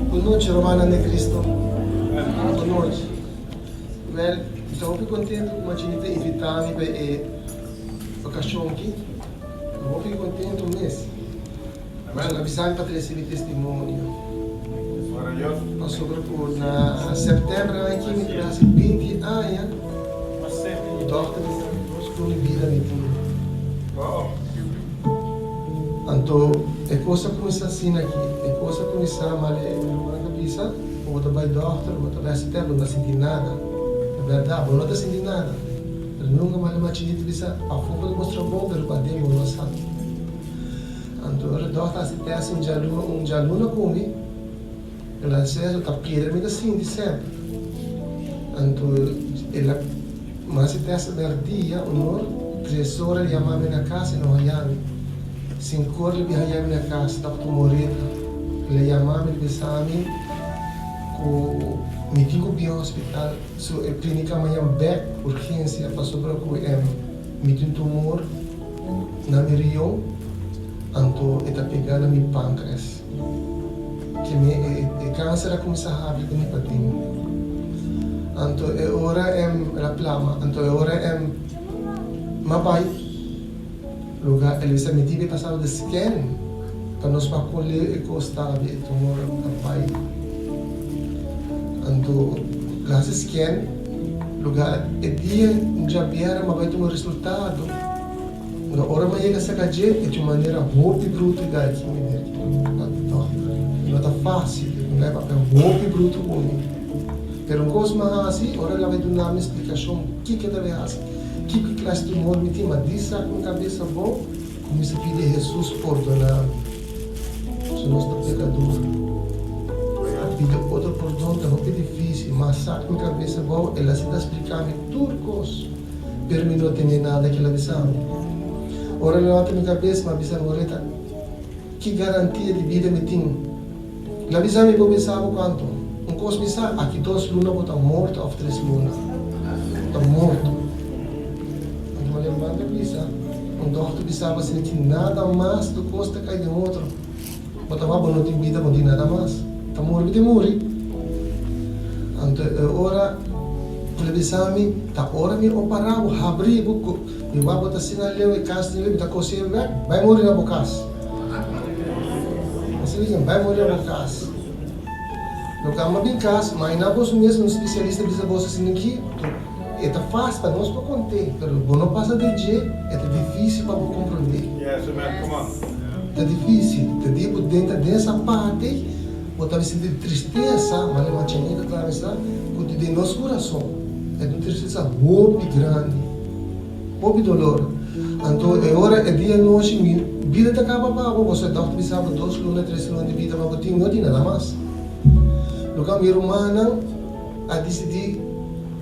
Bon nochi rumannan den Cristo. Bon nochi. Wel, mi ta hopi contento cu Machinita ta invita mi pa e ocasion aki. Mi hopi contento mes. Pasobra a bisa mi pa trece mi testimonio. Pasobra cu na september aki mi ta haci binti aña cu dokter bisa mi dos luna di bida mi tin. Anto e cos a cuminsa asina aki, e cos a cuminsa mal e ruman ta bisa cu bo ta bay dokter, bo ta bay haci test, bo no ta sinti nada. Ta berdad, bo no ta sinti nada. Pero nunca mal e machinita bisa pafó bo ta mustra bon pero paden bo no sa. Anto ora dòkter hasi tèst un djaluna un djaluna ku mi, el a sè ta piedra mi ta sinti semper. Anto el a hasi tèst mèrdia un or, tres ora el yama mi na kas e no haña mi. Sinku ora el bin haña mi na kas, dòkter Moreta. El a yama mi el bisa mi ku mi tin ku bin hospital, so e klínika mañan bèk urgensia pasobra ku mi tin tumor. Na mi rion, anto e ta pega na mi pankres. Ke mi e kanser a kuminsá habri den mi patin. Anto e ora em el a plama, anto e ora em m'a bai luga el bisa mi dibi pasado de scan pa nos wak kon leu e kos ta abi e tumor a bai. Anto el a hasi scan. Lugar e dia djabièrnè m'a bai tuma resultado. Ora ora m'a yega saka dje e tin un manera hopi brutu e gai ki meneer ki ta dòkter. I no ta fásil, e un gai papia hopi brutu ku mi. Pero un kos m'a hasi, ora el a bai duna mi splikashon kiko e ta bai hasi, kiko klas tumor mi tin, m'a disa ku mi kabes abou, kuminsá pidi Hesus pordona mi. So nos ta pekador. A pidi otro pordon ta hopi dificil, ma sak mi cabes abou, el a sinta splica mi tur cos, pero mi no tende nada ke el a bisa mi. Ora el a levanta mi cabes, mi a bisa Loreta, ki garantia di bida mi tin? El a bisa mi, bo bisa bo cuanto? Un cos mi sa, aki dos luna bo ta morto of tres luna. Bo ta morto. Anto mi a levanta i bisa. Un dòkter bisa bo si no tin nada mas tur kos ta kai den otro. Bo ta wak bo no tin bida bo no tin nada mas. Ta muri bo tin muri. Anto e ora ku el a bisa mi ta ora mi opará bo habri bo ku mi wak bo ta asina leu e kas tin leu mi ta kosé bek bai muri na bo kas. Asina dicen bai muri na bo kas. Lo kamba bin kas ma aina boso mes un spesialista bisa boso asina ki. E ta fácil pa nos pa cont'é, pero bo no pasa di dje, e ta difícil pa bo comprendé. Ta difícil. Te dia bo denta den esa parti, bo ta sinti tristesa, manera Machanita ta bisa, cu ta den nos curason. E ta un tristesa hopi grandi, hopi dolor. Anto e ora e dia nochi mi bida ta kaba pa bo, pasobra e dòkter bisa bo dos luna, tres luna di bida pa bo tin, no tin nada mas. Loke mi rumannan a disidí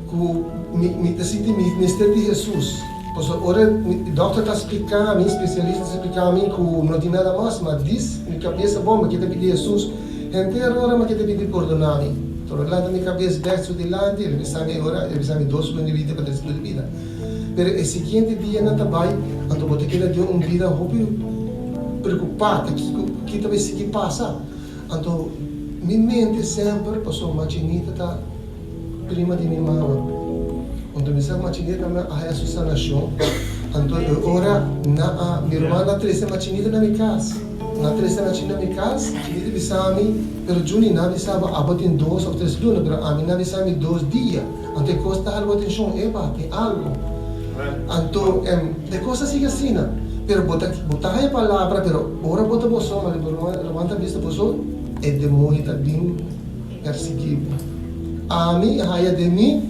ku mi mi ta sinti mi mester di Hesus, pasobra ora e dòkter ta splika mi, spesialista ta splika mi ku no tin nada mas, ma dis mi kabesa bon mi ke ta pidi Hesus henter ora mi ke ta pidi pordona mi. Ora lanta mi kabes bèk su dilanti, el a bisa mi ora, el a bisa mi dos luna di bida pa tres luna di bida. Pero e siguiente dia nan ta bai, anto bo ta keda den un bida hopi preokupá ta kiko ki ta bai sigui pasa. Anto mi mente semper pasobra Machinita ta prima di mi mama. Anto mi sa Machinita tambe a haya su sanashon. Anto e ora nan a, mi ruman a trese Machinita na mi kas. Nan a trese Machinita na mi kas, Machinita bisa mi, pero Juni nan a bisa bo abo tin dos òf tres luna, pero ami nan a bisa mi dos dia. Anto e kos ta hala bo atenshon, epa, tin algu. Anto e kos ta sigui asina. Pero bo ta bo ta haña palabra, pero ora bo ta bo so, manera bo ruman ta bisa bo so, e demonio ta bin persiguí bo. Ami a haña den mi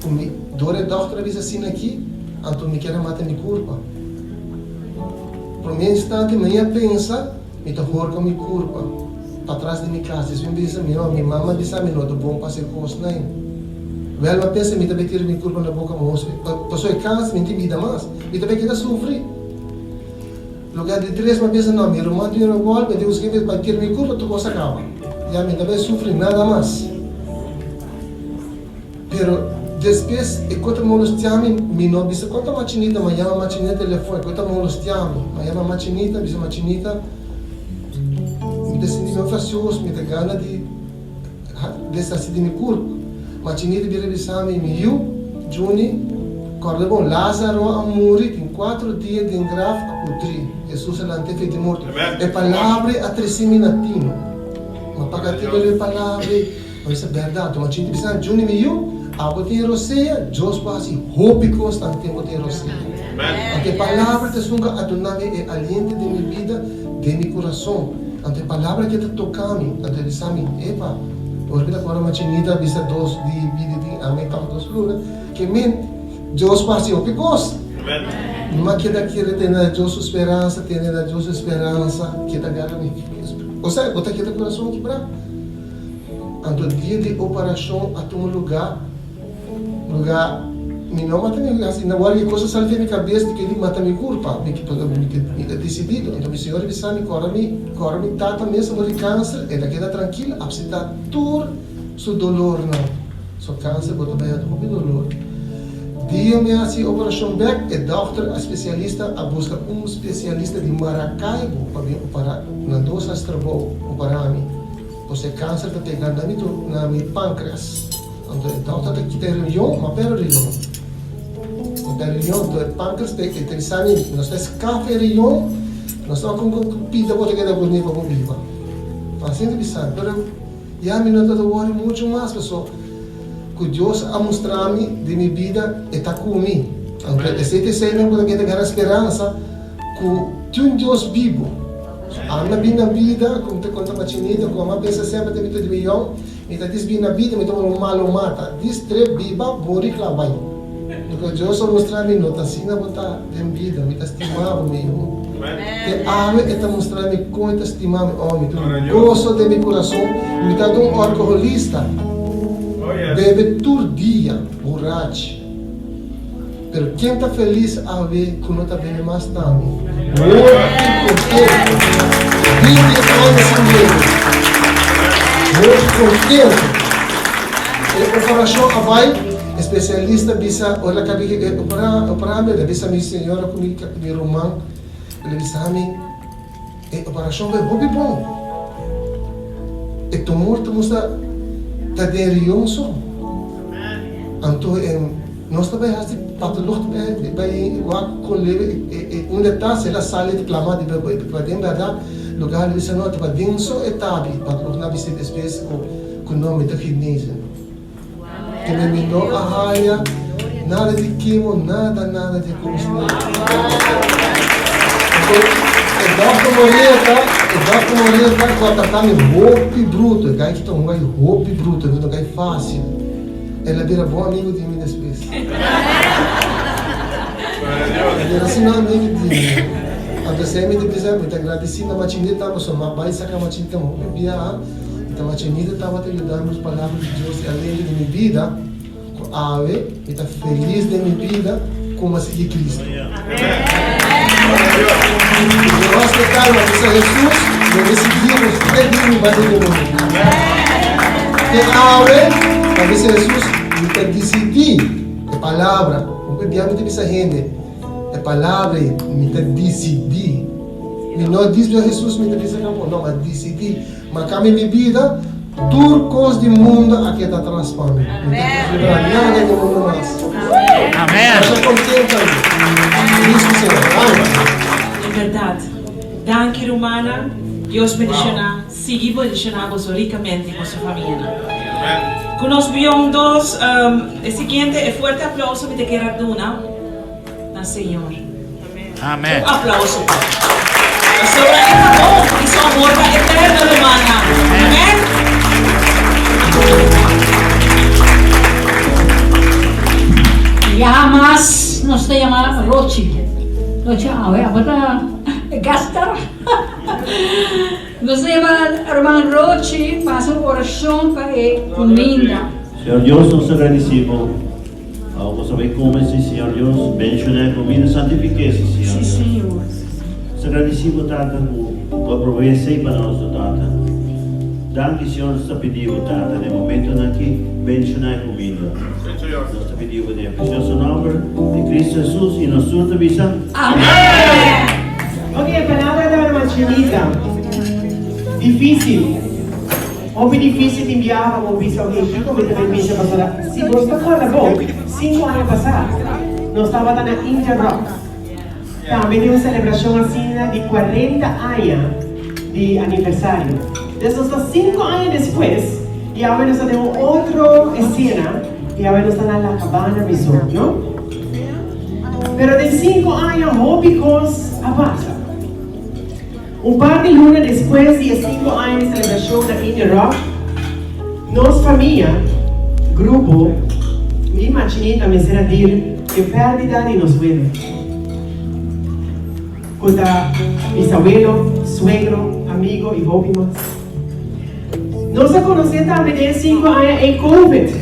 ku mi dor e dòkter a bisa asina aki, anto mi kier a mata mi kurpa. Promé instante mi a pensa mi ta horka mi kurpa patras di mi kas. Despues mi bisa mi mi mama a bisa mi no ta bon pa hasi e kosnan ei. Wèl mi a pensa mi ta bai tira mi kurpa na boka mos. Pasobra e kas mi tin bida mas. Mi ta bai keda sufri. Lugar di tres mi a pensa no mi ruman tin un revòlver mi tin ku skirbi pa tira mi kurpa tur kos a kaba. Ya mi ta bai sufri nada mas. Pero despues e ku ta molestia mi, mi no bisa konta Machinita, ma yama Machinita telefon, e ku ta molestia mi, ma yama Machinita, bisa Machinita, mi ta sinti mi fastioso, mi ta gana di deshasi di mi kurp. Machinita bira bisa mi, mi yu, Juni, kòrda bon, Lázaro a muri tin kuatro dia den graf a putrí, Hesus a lant'é fe di morto. E palabra ei a trese mi na tino. Mi a paga tino riba e palabra ei. Bo bisa bèrdat, Tuma chinti bisa, Juni mi yu, abo tin rosea, Dios por hasi hopi kos tanten bo tin rosea. Anto e palabra ta esun ku a duna mi e aliento den mi bida, den mi kurason. Anto e palabra aki ta toka mi, anto e bisa mi, Epa, ora mi ta kòrda Machinita a bisa dos di bida tin ami tabata dos luna, ke men, Dios por hasi hopi kos. Mi a keda kere tene na Dios su speransa, tene na Dios su speransa, keda gara mi. Osea, bo ta keda kurason kibrá. Anto dia di operashon a tuma lugá, lugá mi no mata mi hasi na wòrdu e kos a sali den mi kabes di kende mata mi kurpa, mi mi ta desidido. Anto mi señora bisa mi kòrda mi kòrda mi tata mes a muri kanser, e ta keda trankil apseptá tur su dolornan, so kanser bo ta bai hasi hopi dolor. Dia mi a hasi operashon bèk e dòkter a spesialista a buska un spesialista di Maracaibo pa bin operá, nan dos hasi trabou operá mi. Pues e kanser ta pega na mi na mi pankreas. Anto e dòkter ta kita e riñon, ma pero riñon. Ma pero riñon, anto e pankreas ta e ta bisa mi, nos ta skaf e riñon, nos ta wak kon pida bo ta keda gurní pa bo biba. Asina ta bisa mi, pero ya mi no ta ta wòri muchu mas paso ku Dios a mustra mi den mi bida e ta ku mi. Anto esei ta esei mi por ta keda gana speransa ku tin un Dios bibu. Ami a bin na bida, ku mi ta konta Machinita, ku ami a pensa semper den mi ta di mi yòn, mi ta dis bin na bida, mi ta wòrdu malo mata. Dis trep biba, bori kla bai. Loke Dios a mustra mi no ta asina bo ta den bida, mi ta stima bo, mi yu. Te awe e ta mustra mi kon e ta stima mi. Oh, mi tin un goso den mi kurason, mi ta un alkoholista, bebe tur dia, burachi. Pero ken ta felis awe ku no ta bebe mas tambe? Hopi kontentu! 20 aña sin bebe. Hopi kontentu! E operashon a bai, e spesialista bisa, ora el a kabi e operá mi, el a bisa mi señora ku mi ruman, el a bisa mi, e operashon bai hopi bon. E tumor ta mustra ta den rion so. Anto e. Nos ta bai hasi patoloog ta bai wak kon lebe e unda ta si el a sali ta klama di pa den bèrdat lugar lo bisa no ta pa den so e tabi patoloog na bisa despues ku no mi ta genezen ke mi mi no a haya nada di kemo nada nada di kos e dòkter Moreta e dòkter Moreta ku a trata mi hopi bruto e gai ki ta un gai hopi bruto no ta un gai fásil. El a bira bon amigu di mi despues. Pero asina mi di, anto esei mi ta bisa, mi ta gradisí na Machinita pasobra mi a bai saka Machinita hopi biaha i ta Machinita tabata yuda mi ku palabra di Dios i alento den mi bida ku awe mi ta felis den mi bida ku mi a sigui Cristo. Mi respetá i mi a bisa Hesus, mi a sigui bo te dia mi bai den mundu. Te awe mi a bisa Hesus, mi ta disidí e palabra. Hopi bia mi ta bisa hende e palabra ei, mi ta disidí. Mi no a disbi a Hesus mi ta bisa tampoco, no, mi a disidí. Ma cambia mi bida, tur cos di mundo a keda atras pa mi. Mi ta considera nada di mundo mas. Masha contento mi. Feliz cu Señor. Amen. En berdad. Danki rumannan. Dios bendiciona, sigui bendiciona boso ricamente y boso famianan. Cu nos bion dos e siguiente e fuerte aplauso mi ta kier a duna na Señor. Amen. Un aplauso pa. Pasobra e ta bon y su amor ta eterno rumannan. Amen. Ya hamas nos ta yama Rochi. Rochi awe abo ta gastar. Nos ta yama ruman Rochi pa hasi un orashon pa e kuminda. Señor Dios nos ta gradisi bo. Awo bo sabe come si Señor Dios bendiciona e comida santifique si Señor Si Dios. Señor. Nos ta gradici bo Tata cu bo a provee esey pa nos o Tata. Danki Señor nos ta pidi bo Tata den momentonan aki bendiciona e comida. Nos ta pidi bo den e precioso nomber di Cristo Jesus y nos tur ta bisa. Amen. Ok, e palabra ta hermana Chinita. Dificil. Hopi difísil tin biaha pa bo bisa ok kiko mi ta bay bisa pasobra si bo sta korda bon sinku aña pasá nos tabata na India Rock tambe den un selebrashon asina di kuarenta aña di aniversario des nos ta sinku aña despues i awe nos ta den un otro esena i awe nos ta na La Cabana Resort no pero den sinku aña hopi kos a pasa. Un par di luna despues di e sinku aña di selebrashon na Indie Rock, nos famia, grupo, mi machinita mester a deal ku e pèrdida di nos welo, ku ta bisawelo, suegro, amigo i hopi mas. Nos a konosé tambe den e sinku aña ei Covid,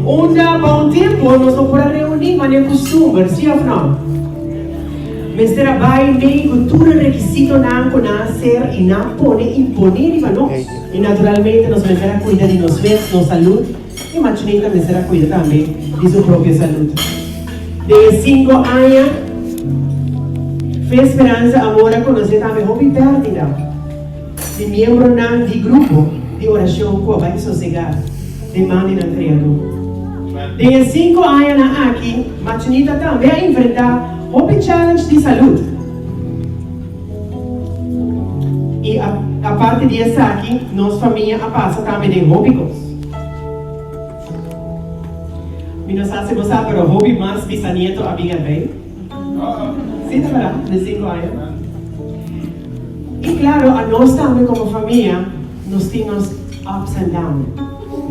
unda pa un tempu nos no por a reuní manera kustumber, sí òf nò? Mester a bai mei ku tur e rekisitonan ku nan a ser i nan pone imponé riba nos. I naturalmente nos mester a kuida di nos mes, nos salud, i Machinita mester a kuida tambe di su propio salud. Den e sinku aña, Fe Speransa Amor a konosé tambe hopi pèrdida di miembronan di grupo di orashon ku a bai sosegá den man di nan Kreador. Den e sinku añanan aki, Machinita tambe a enfrentá hopi challenge di salud. I aparte di esaki, nos famia a pasa tambe den hopi kos. Mi no sa si bo sa, pero hopi mas bisanieto a bin erbij. Si, ta berdad, den sinku aña. I klaro, anos tambe komo famia, nos tin nos ups and down.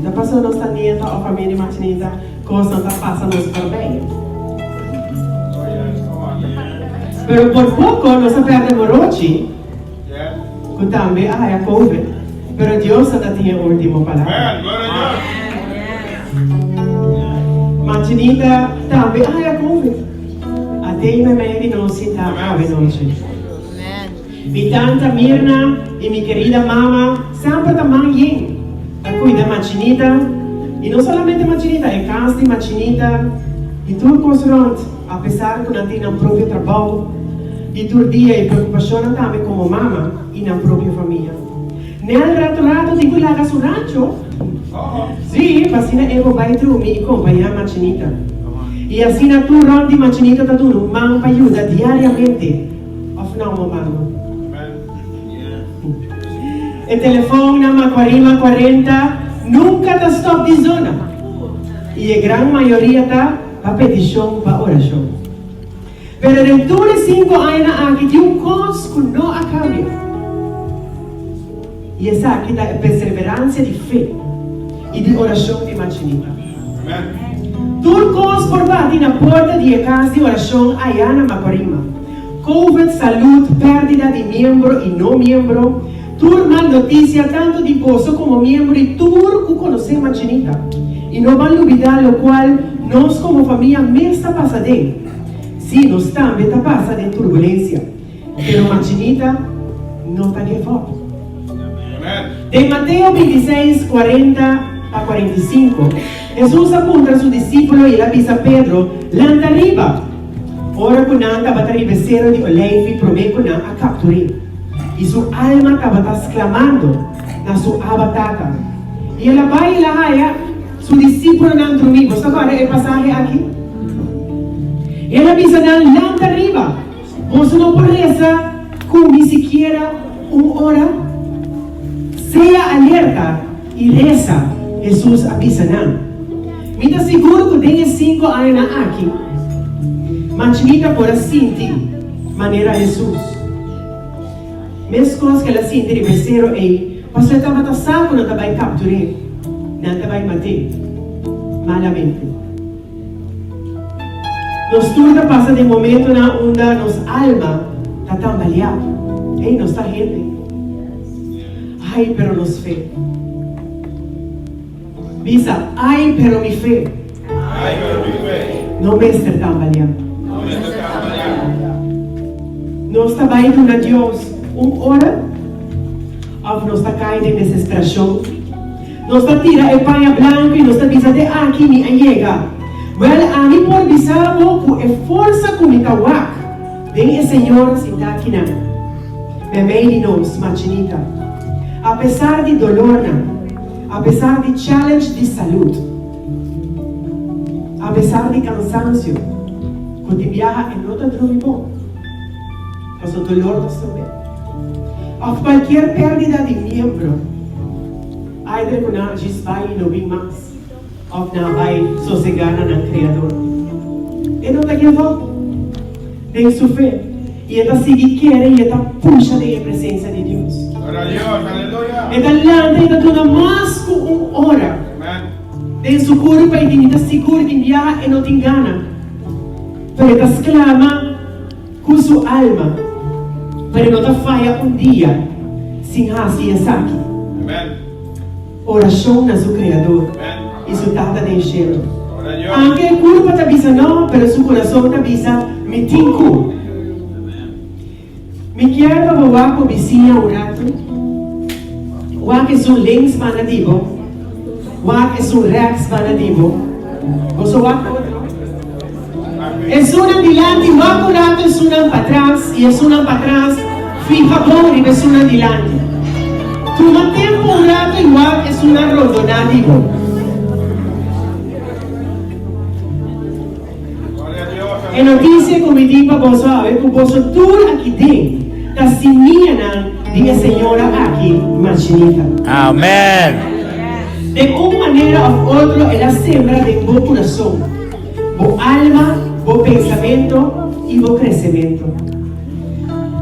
No ta pasobra nos ta nieta òf famia di Machinita, kosnan ta pasa nos forbij. Pero por poko nos a pèrdè Morochi, ku tambe a haya Covid, pero Dios a ta tin e último palabra. Machinita tambe a haya Covid. Atei meimei di nos sinta awe nochi. Mi tanta Mirna i mi kerida mama semper ta man yen ta kuida Machinita, i no solamente Machinita, e kas di Machinita i tur kos rònt, apesar ku nan tin nan propio trabou di tur dia i preokupashonnan tambe komo mama i nan propio famia. Nel rato rato tin ku laga su rancho, sí, pa asina e por bai drumi i kompañá Machinita. I asina tur rònt di Machinita ta duna un man pa yuda diariamente. Of no, mamano? E telefon na Macuarima 40 nunca ta stop di zona y e gran mayoria ta pa peticion pa oracion. Pero den tur e cinco añanan aki tin un cos cu no a cambia y esaki ta e perseverancia di fe y di oracion di Machinita. Tur kos por bati na porta di e kas di orashon aya na Macorima. Covid, salud, pèrdida di miembro i no miembro, tur mal notisia tantu di boso komo miembro i tur ku konosé Machinita. I no ban lubidá lokual nos komo famia mes ta pasa den. Sí, nos tambe ta pasa den turbulensia. Pero Machinita no ta give up. Den Mateo 26, 40 pa 45, Hesus a puntra su disípulo i el a bisa Pedro, Lanta riba! Ora ku nan tabata riba e Sero di Oleifi promé ku nan a kaptur'é, i su alma tabata sklamando na su Abba Tata. I el a bai i el a haña su disípulonan drumí. Bo sa kòrda e pasahe aki? I el a bisa nan, Lanta riba! Boso no por resa ku mi sikiera un ora? Sea alerta i resa, Hesus a bisa nan. Mi ta sigur ku den e sinku añanan aki, Machinita por a sinti manera Hesus. Meskos ku el a sinti riba e sero ei, pasobra e tabata sa ku nan ta bai kaptur'é, nan ta bai mat'é malamente. Nos tur ta pasa den momentonan unda nos alma ta tambaleá. Ey, nos ta hende. Ay, pero nos fe. Bisa, Ay, pero mi fe. Ay, pero mi fe. No mester tambaleá. No mester tambaleá. Nos ta bai duna Dios un ora of nos ta kai den desesperacion? Nos ta tira e paña blanku i nos ta bisa te aki mi a yega. Wèl, ami por bisa bo ku e forsa ku mi ta wak den e Señor sintá akinan, meimei di nos, machinita. Apesar di dolornan, apesar di challenge di salud, apesar di kansansio, ku tin biaha e no ta drumi bon, pasobra dolor ta strob'é, òf kualkier pèrdida di miembro, Either ku nan a djis bai i no bin mas, òf nan a bai sosegá na nan Kreador. E no ta give up den su fe, i e ta sigui kere i e ta pusha den e presensia di Dios. E ta lanta i ta duna mas ku un ora den su kurpa i tin mi ta sigur tin biaha e no tin gana, pero e ta sklama Ku su alma, pero e no ta faya un dia sin hasi esaki. Orashon na su Kreador i su Tata den shelu. Anke e kurpa ta bisa no, pero su kurason ta bisa, Mi tin ku. Mi kier pa bo wak bo bisiña un ratu. Wak esun links banda di bo. Wak esun rèks banda di bo. Boso wak otro. Esunnan dilanti wak un ratu esunnan patras i esunnan patras fiha bon riba esunnan dilanti. Tuma tempu un ratu i wak esunnan rondoná di bo. E notisia ku mi tin pa boso awe ku boso tur aki den ta simianan di e señora aki, Machinita. Amen. Den un manera òf otro el a sembra den bo kurason, bo alma, bo pensamentu i bo kresementu.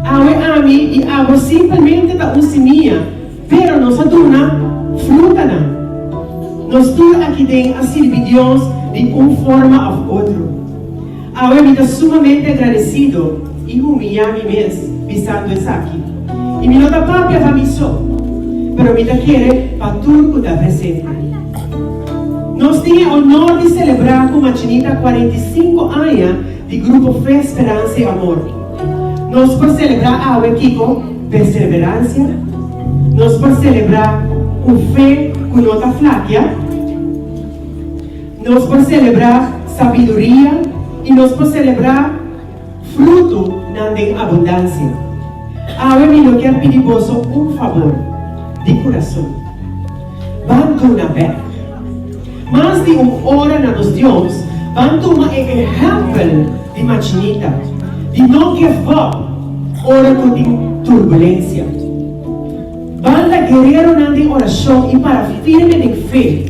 Awe ami i abo simpelmente ta un simia, pero nos a duna frutanan. Nos tur aki den a sirbi Dios di un forma òf otro. Awe mi ta sumamente agradesido i humiyá mi mes bisando esaki. I mi no ta papia pa mi so, pero mi ta kere pa tur ku ta presente. Nos tin e honor di selebrá ku Machinita 45 aña di Grupo Fe, Speransa i Amor. Nos por selebrá awe kiko? Perseveransia. Nos por selebrá un fe ku no ta flakia. Nos por selebrá sabiduria i nos por selebrá frutunan den abundansia. Awe mi lo kier pidi boso un fabor di kurason. Ban duna bèk. Mas di un ora na nos Dios, ban tuma e ehèmpel di Machinita di no give up ora ku tin turbulensia. Ban ta guereronan den orashon i para firme den fe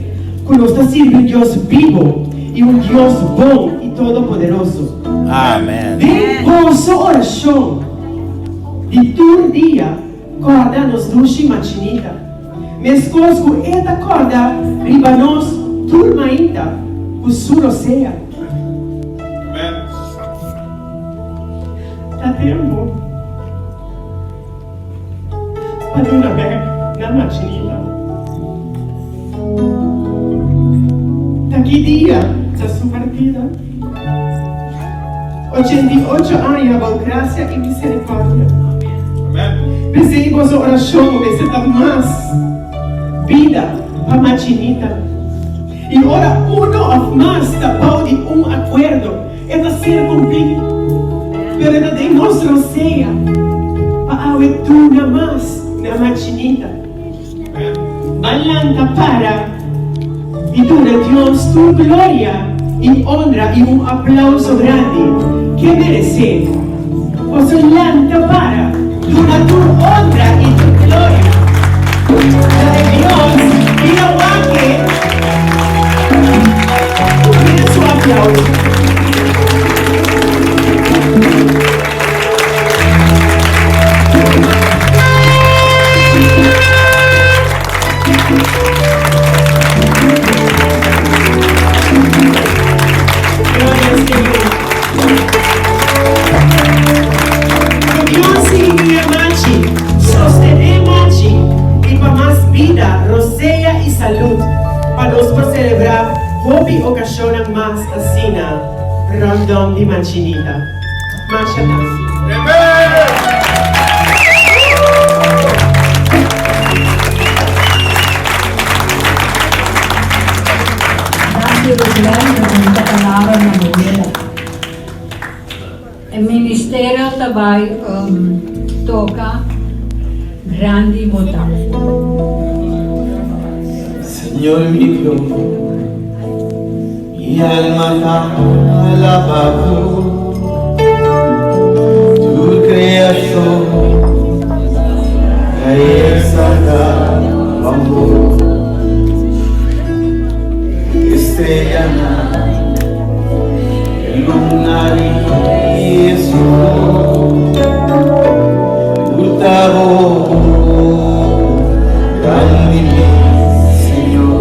ku nos ta sirbi un Dios bibo i un Dios bon i todopoderoso. Amen. Den boso orashon di tur dia kòrda nos dushi Machinita, meskos ku e ta kòrda riba nos tur mainta. ku su rosea. Ta tempu pa duna bèk na Machinita. Ta ki dia ta su partida? 88 aña bou grasia i miserikòrdia. P'esei boso orashon mester ta mas bida pa Machinita. I ora uno òf mas ta bou di un akuerdo, e ta ser kumplí. Pero e ta den nos rosea pa awe duna mas na Machinita. Ban lanta para i duna Dios tur gloria i onra i un aplauso grandi ke meresé. Boso lanta para duna tur onra i tur gloria na e Dios i na wak-e mira su aplauso. Gloria al Señor. Ku Dios sigui guia Machi, sostené Machi i pa mas bida, rosea i salud pa nos por selebrá hopi okashonnan mas asina rondom di Machinita. Masha danki. Danki Roselaine pa bunita palabra na bo wela. E ministerio ta bai toka grandi bo ta. Señor mi Dios, mi alma ta alaba bo, Tur creacion ta exalta bo amor. Estrellanan, e luna i e sol, Tur ta bo grandi mi Señor.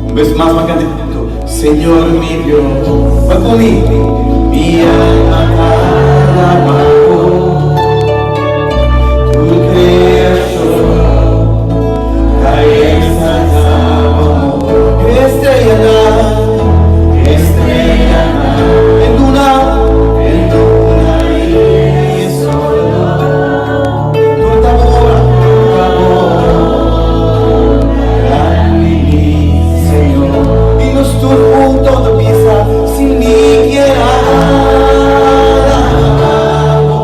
Un bes mas pa canta junto. Señor mi Dios, pa cu mi, mi alma ta alaba bo, Tur creacion ta exalta bo amor. Estrellanan, estrellanan, e luna, e luna i e sol, Tur ta bo obra, tur ta bo obra. Grandi mi Señor. I nos tur hunto ta bisa, Si mi kier alaba bo.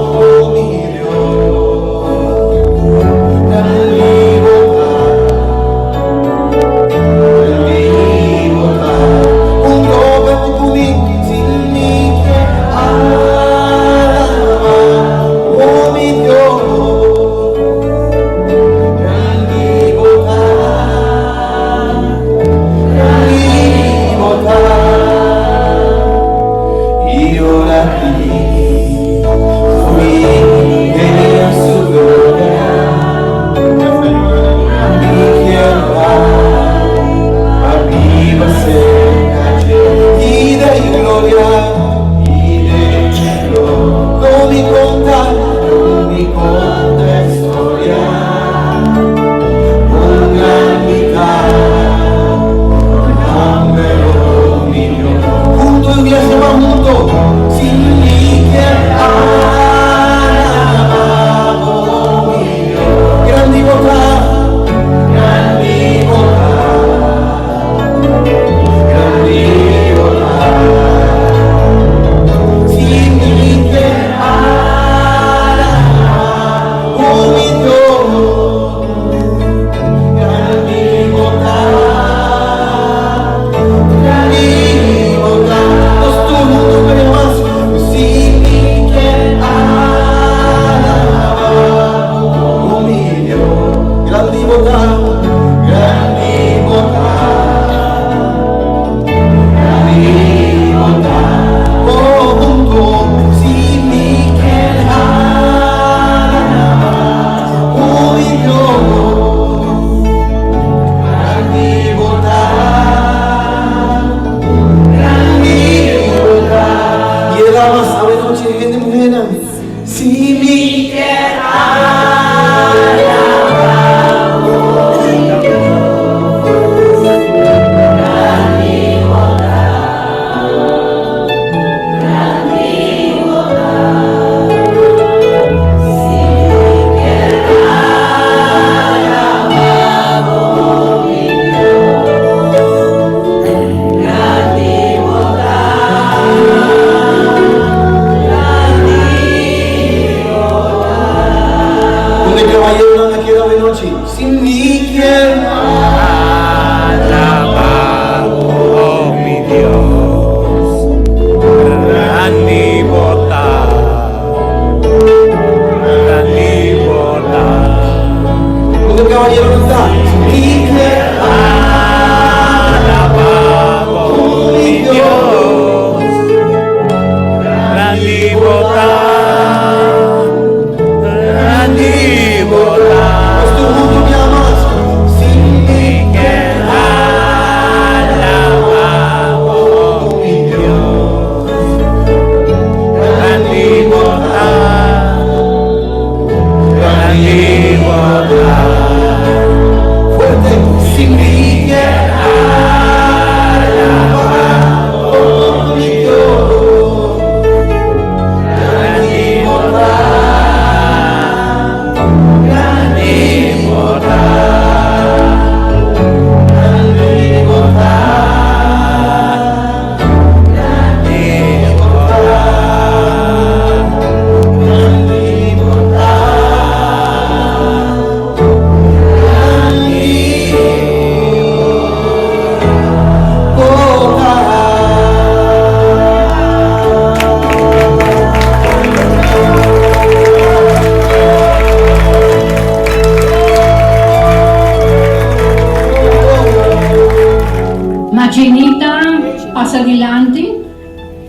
Machinita pasa dilanti.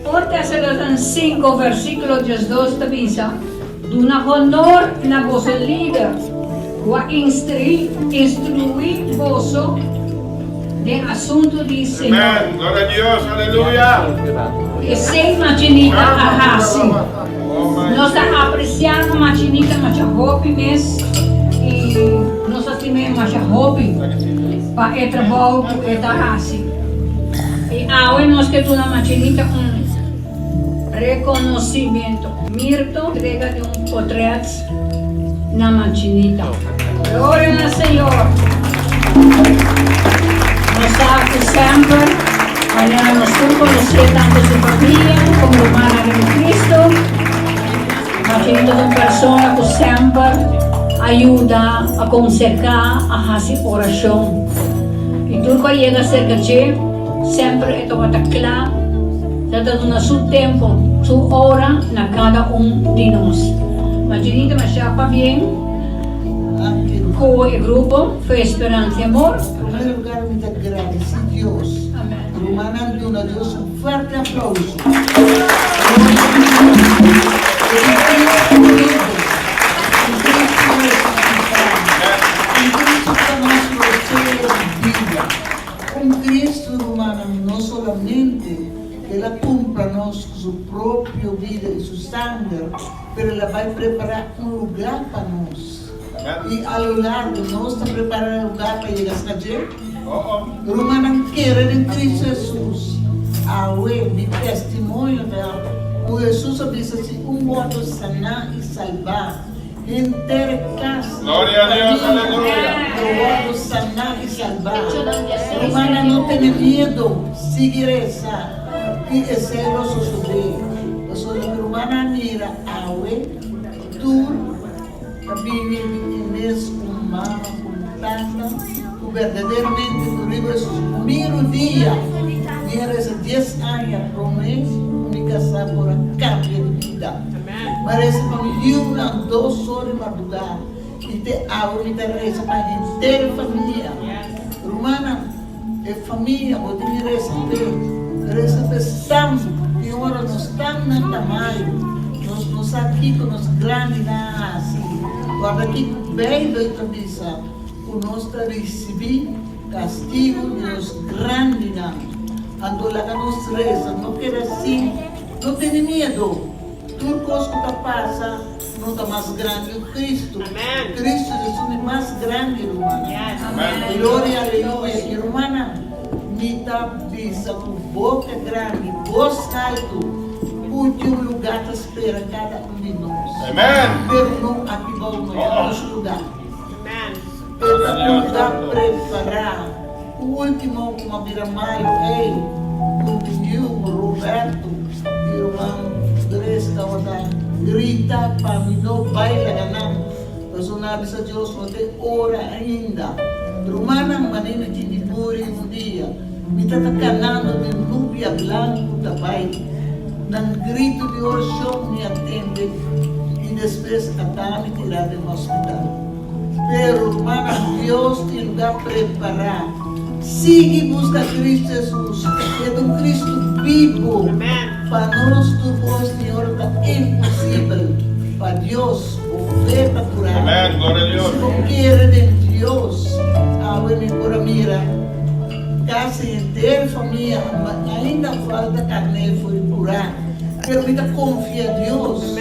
Un Tesalonicenses 5 versíkulo 12 ta bisa, Duna honor na boso lider ku a instruí boso den asuntu di Señor. Amen. Gloria a Dios. Aleluya. Esei Machinita a hasi. Nos ta apresiá ku Machinita masha hopi mes i nos ta stim'é masha hopi pa e trabou ku e ta hasi. I awe nos ke duna Machinita un rekonosimentu. Mirto entrega di un potret na Machinita. Gloria na Señor! Nos sa ku semper manera nos tur konosé tantu su famia komo rumannan den Cristo, Machinita ta un persona ku semper a yuda, a konsehá, a hasi orashon. I tur ku a yega serka dje, semper e tabata kla, ta ta duna su tempu, su ora na kada un di nos. Machinita masha pabien ku e grupo Fe, Speransa i Amor. Primer lugar mi ta gradeci Dios. Rumannan duna Dios un fuerte aplauso. Un Cristo rumannan no solamente el a cumpra nos cu su propio bida y su sanger pero el a bay prepara un lugar pa nos. I a lo largo nos ta prepará e lugar pa yega hasta dje. Rumannan kere den Cristo Jesus. Awe mi testimonio ta ku Jesus a bisa si un wòrdu saná i salbá, henter e kas i e famia lo wòrdu saná i salbá. Rumannan no tene miedu, sigui resa i esei lo sosodé. Pasobra loke rumannan a mira awe tur. Ta bini di e mes un mama ku un tata ku berdaderamente ku riba mi rudia mi a resa dies aña promé ku mi kasá por a kambia di bida. Mi a resa pa mi yiunan dos or di mardugá i te awe mi ta resa pa henter e famia. Rumannan, e famia bo tin di resa p'e, resa p'e sam tin ora nos tan na tamayo, nos no sa kiko nos grandinan a hasi. Guarda kiko Beibel ta bisa, ku nos ta risibí kastigu di nos grandinan. Anto laga nos resa, no keda sin, no tene miedu. Tur kos ku ta pasa no ta mas grandi ku Kristu. Kristu ta esun di mas grandi, rumannan. Gloria, aleluya. I rumannan, mi ta bisa ku boka grandi, bos haltu, ku tin un lugá ta spera kada un di nos. Pero no aki bou, no ta nos lugá. E ta un lugá prepará. Ultimo ku a bira malu ei, ku mi yu Roberto i ruman Grace tabata grita pa mi no bai laga nan, pasobra nan a bisa Dios no ta e ora ainda. Rumannan, manera mi tin di muri un dia, mi ta ta kanando den nubia blanku ta bai. Nan gritu di orashon mi a tende i despues a ta mi tirá den hospital. Pero rumannan, Dios tin lugar prepará. Sigui busca Cristo Jesus, e ta un Cristo bibu. Pa nos tur cos tin ora ta imposibel, pa Dios bo fe ta curá. Si bo kere den Dios, awe mi por a mira casi henter famia, ainda falta carné for di curá, pero mi ta confia Dios.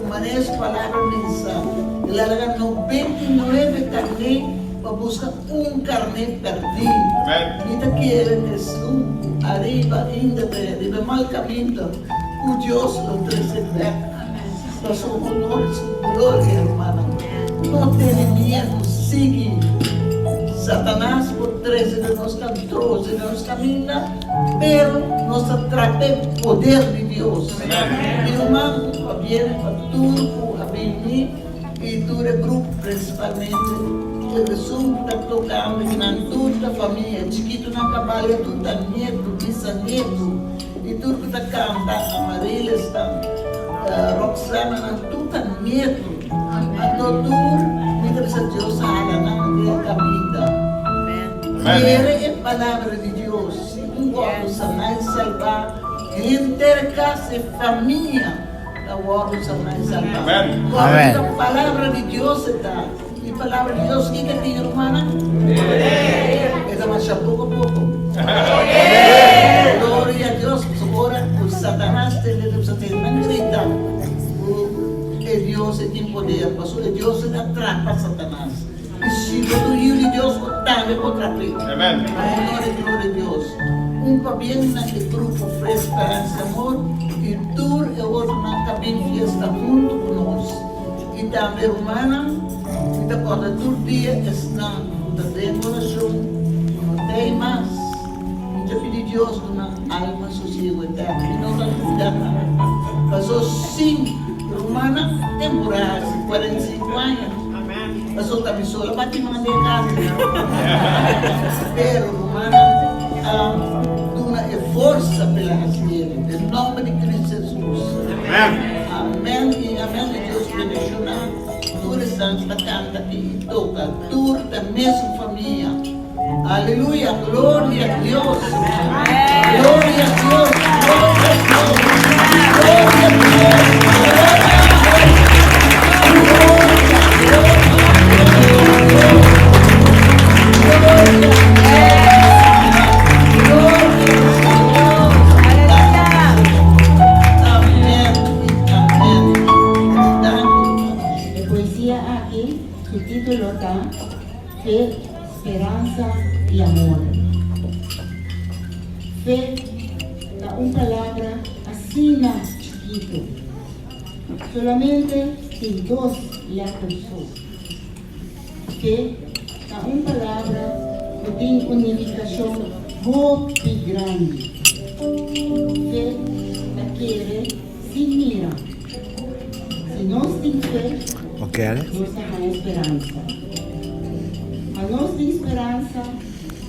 Ku manera su palabra bisa, el a laga 99 karné pa buska un karné pèrdí. Mi ta kere ku esun ku ariba ainda ta riba e mal kaminda, ku Dios lo trese bèk pa su honor i su gloria. Hermannan, no tene miedu, sigui. Satanas por trese den nos kantrose den nos kaminda. Pero nos ta trata e poder di Dios. Mi ruman, pabien pa tur ku a bini i tur e grupo, prinsipalmente esun ku ta tokando ku nan tur ta famia, chikitunan ta balia tur ta nietu, bisanietu i tur ku ta kanta, Amarilis ta, Roxana nan tur ta nietu. Anto tur mi ta bisa Dios a hala nan den e kaminda. Kere e palabra di Dios. Si un wòrdu saná i salbá, henter kas e famia ta wòrdu saná i salbá. Amen. Ta palabra di Dios e ta. I palabra di Dios kiko e tin, rumannan? Poder. E ta masha poko poko. Gloria a Dios. Pasobra ora ku Satanas tende ku Satan nan grita ku e Dios e tin poder, pasobra e Dios e ta trapa Satanas. I si bo ta un yiu di Dios, bo tambe por trap'é. Honor i gloria a Dios. Un pabien na e grupo Fe, Speransa i Amor i tur e otronan ta bin fiesta huntu ku nos. I tambe rumannan, mi ta kòrda tur dia esnan ku ta den orashon ku no ta ei mas. Mi ta pidi Dios duna alma sosiegu eterno. Mi no ta lubidá nan. Pasó sin rumannan temporada si 45 aña. Pasó ta mi sola bati man den kas. Pero rumannan a duna e forsa pa el a hasi el. Den nòmber di Cristo Jesus. Amèn i amèn. Dios bendiciona tur esnan ku ta kanta aki i toka. Tur ta mesun famia. Aleluya! Gloria a Dios! Gloria a Dios! Gloria a Dios! Gloria a Dios! E poesia aki su título ta Fe, Speransa i Amor. Fe ta un palabra asina chikitu. Solamente tin dos lèter so. Fe ta un palabra ku tin un nifikashon hopi grandi. Fe ta kere sin mira. Si nos tin fe, nos ta haña speransa. Pa nos tin speransa,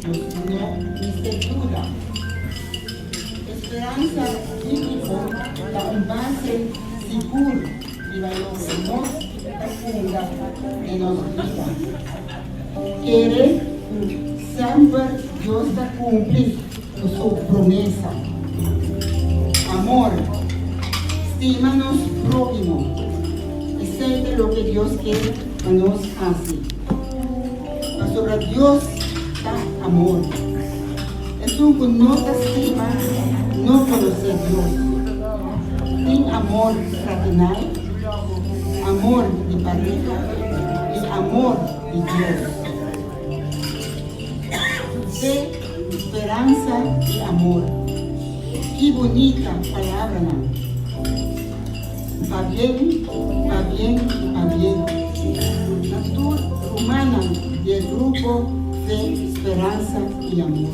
nos no mester duda. E speransa bíbliko ta un base sigur riba loke nos ta funda den nos bida. Kere ku semper Dios ta kumpli ku su promesa. Amor, stima nos próhimo. Esei ta loke Dios ke pa nos hasi. Pasobra Dios ta amor. Esun ku no ta stima no konosé Dios. Tin amor fraternal, amor di pareha i amor di Dios. Fe, speransa i amor. Ki bunita palabranan! Pabien, pabien i pabien na tur rumannan di e grupo Fe, Speransa i Amor.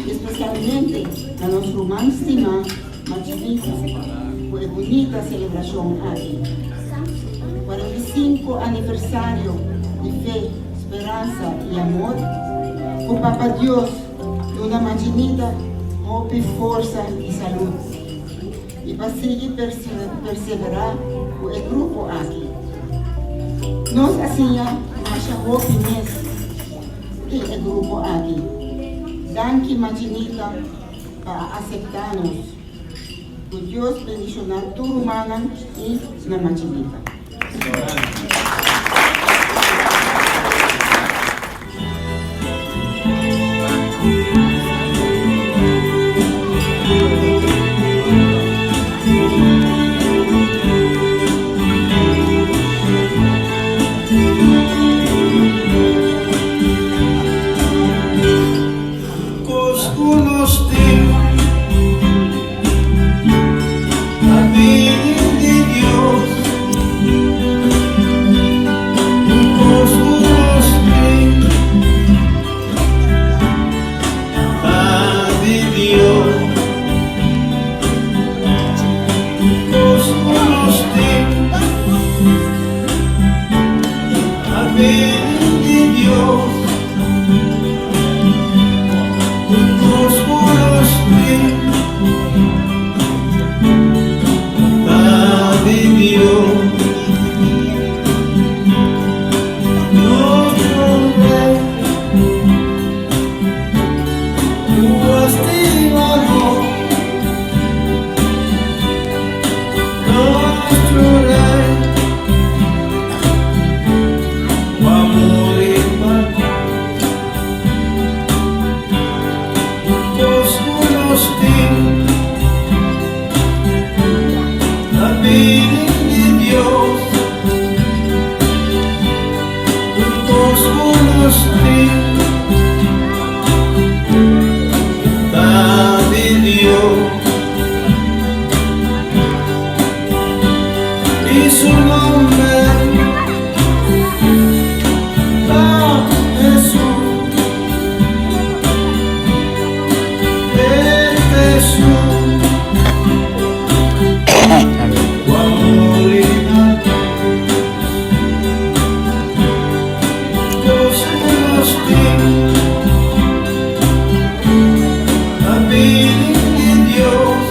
Espesialmente na nos ruman stimá Machinita ku e bunita selebrashon aki. 45 aniversario di Fe, Speransa i Amor. Ku Papa Dios duna Machinita hopi forsa i salud. I pa sigui perseverá ku e grupo aki. Nos a siña masha hopi mes di e grupo aki. Danki Machinita pa a aseptá nos. Ku Dios bendishoná tur rumannan i na Machinita. Kos ku nos tin ta bini di Dios. Kos ku nos tin ta di Dios. Kos ku nos tin ta bini di Dios. Kos ku nos. stima nos, nuestro Rey, pa muri pa nos. Kos ku nos tin ta bini di Dios. Tur kos ku nos tin ta di Dios. I su nòmber ta Hesus. E t'esun ku a muri pa nos. Kos ku nos tin ta bini di Dios.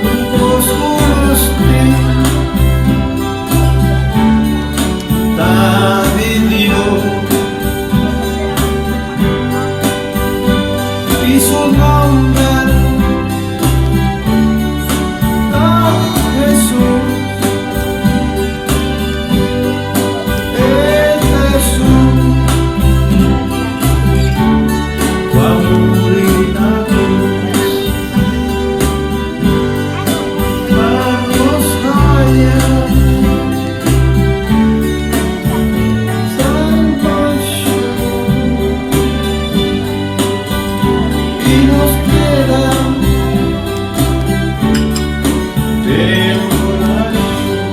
Tur kos ku nos tin ta di Dios. I su nòmber ta Hesus. E t'esun ku a muri na krus pa nos haña salbashon i nos keda den kurason.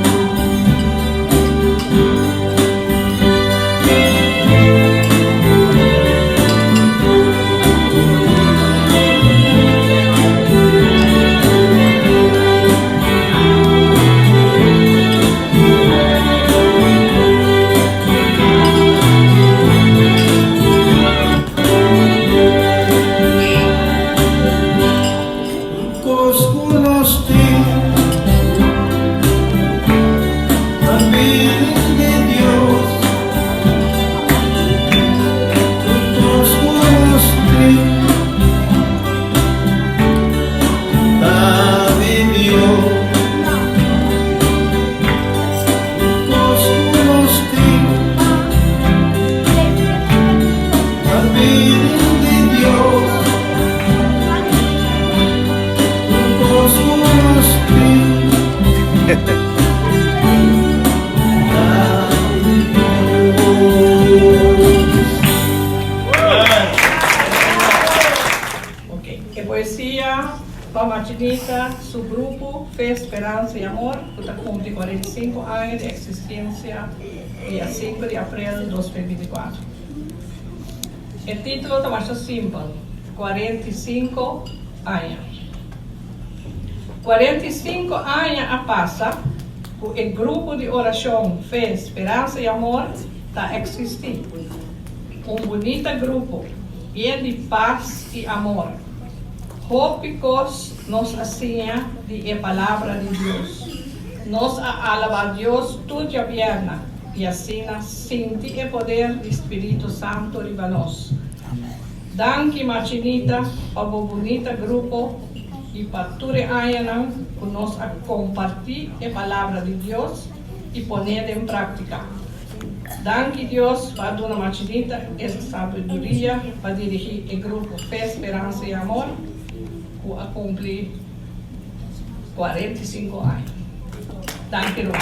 Kos ku nos tin ta bini di Dios. Tur kos ku nos tin ta di Dios. Tur kos ku nos tin ta bini di Dios. Tur kos ku nos tin ta di Dios. Ok, e poesia pa Machinita, su grupo Fe, Speransa i Amor, ku ta kumpli 45 aña di eksistensia dia 5 di aprel 2024. E título ta masha simpel, 45 aña. 45 aña a pasa ku e grupo di orashon Fe, Speransa i Amor ta eksistí. Un bunita grupo, yen di pas i amor. Hopi kos nos a siña di e Palabra di Dios. Nos a alabá Dios tur djabièrna i asina sinti e poder di Spiritu Santu riba nos. Danki Machinita pa bo bunita grupo i pa tur e añanan ku nos a kompartí e Palabra di Dios i pon'é den práktika. Danki Dios pa a duna Machinita e sabiduria pa dirigí e grupo Fe, Speransa i Amor ku a kumpli 45 aña. Danki ruman.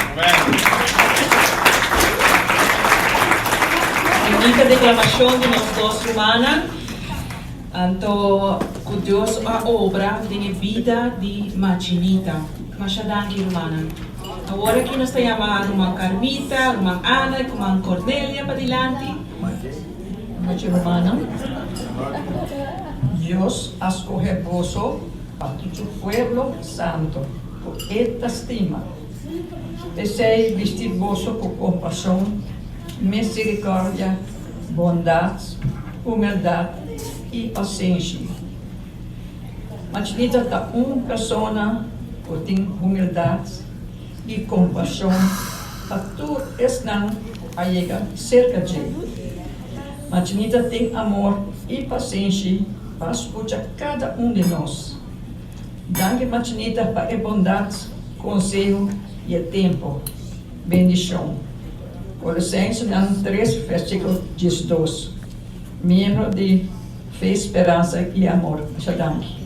Bunita deklamashon di nos dos rumannan. Anto ku Dios a obra den e bida di Machinita. Masha danki rumannan. Awor aki nos ta yama ruman Carmita, ruman Ana i ruman Cornelia padilanti. Nochi rumannan, Dios a skohe boso pa ta su pueblo santu ku e ta stima. P'esei bisti boso ku kompashon, miserikòrdia, bondat, humildat i pasenshi. Machinita ta un persona ku tin humildat i kompashon pa tur esnan ku a yega serka dje. Machinita tin amor. i pasenshi pa skucha kada un di nos. Danki Machinita pa e bondat, konseho i e tempu. Bendishon. Kolosensenan 3 versíkulo 12. Miembro di Fe, Speransa i Amor. Masha danki.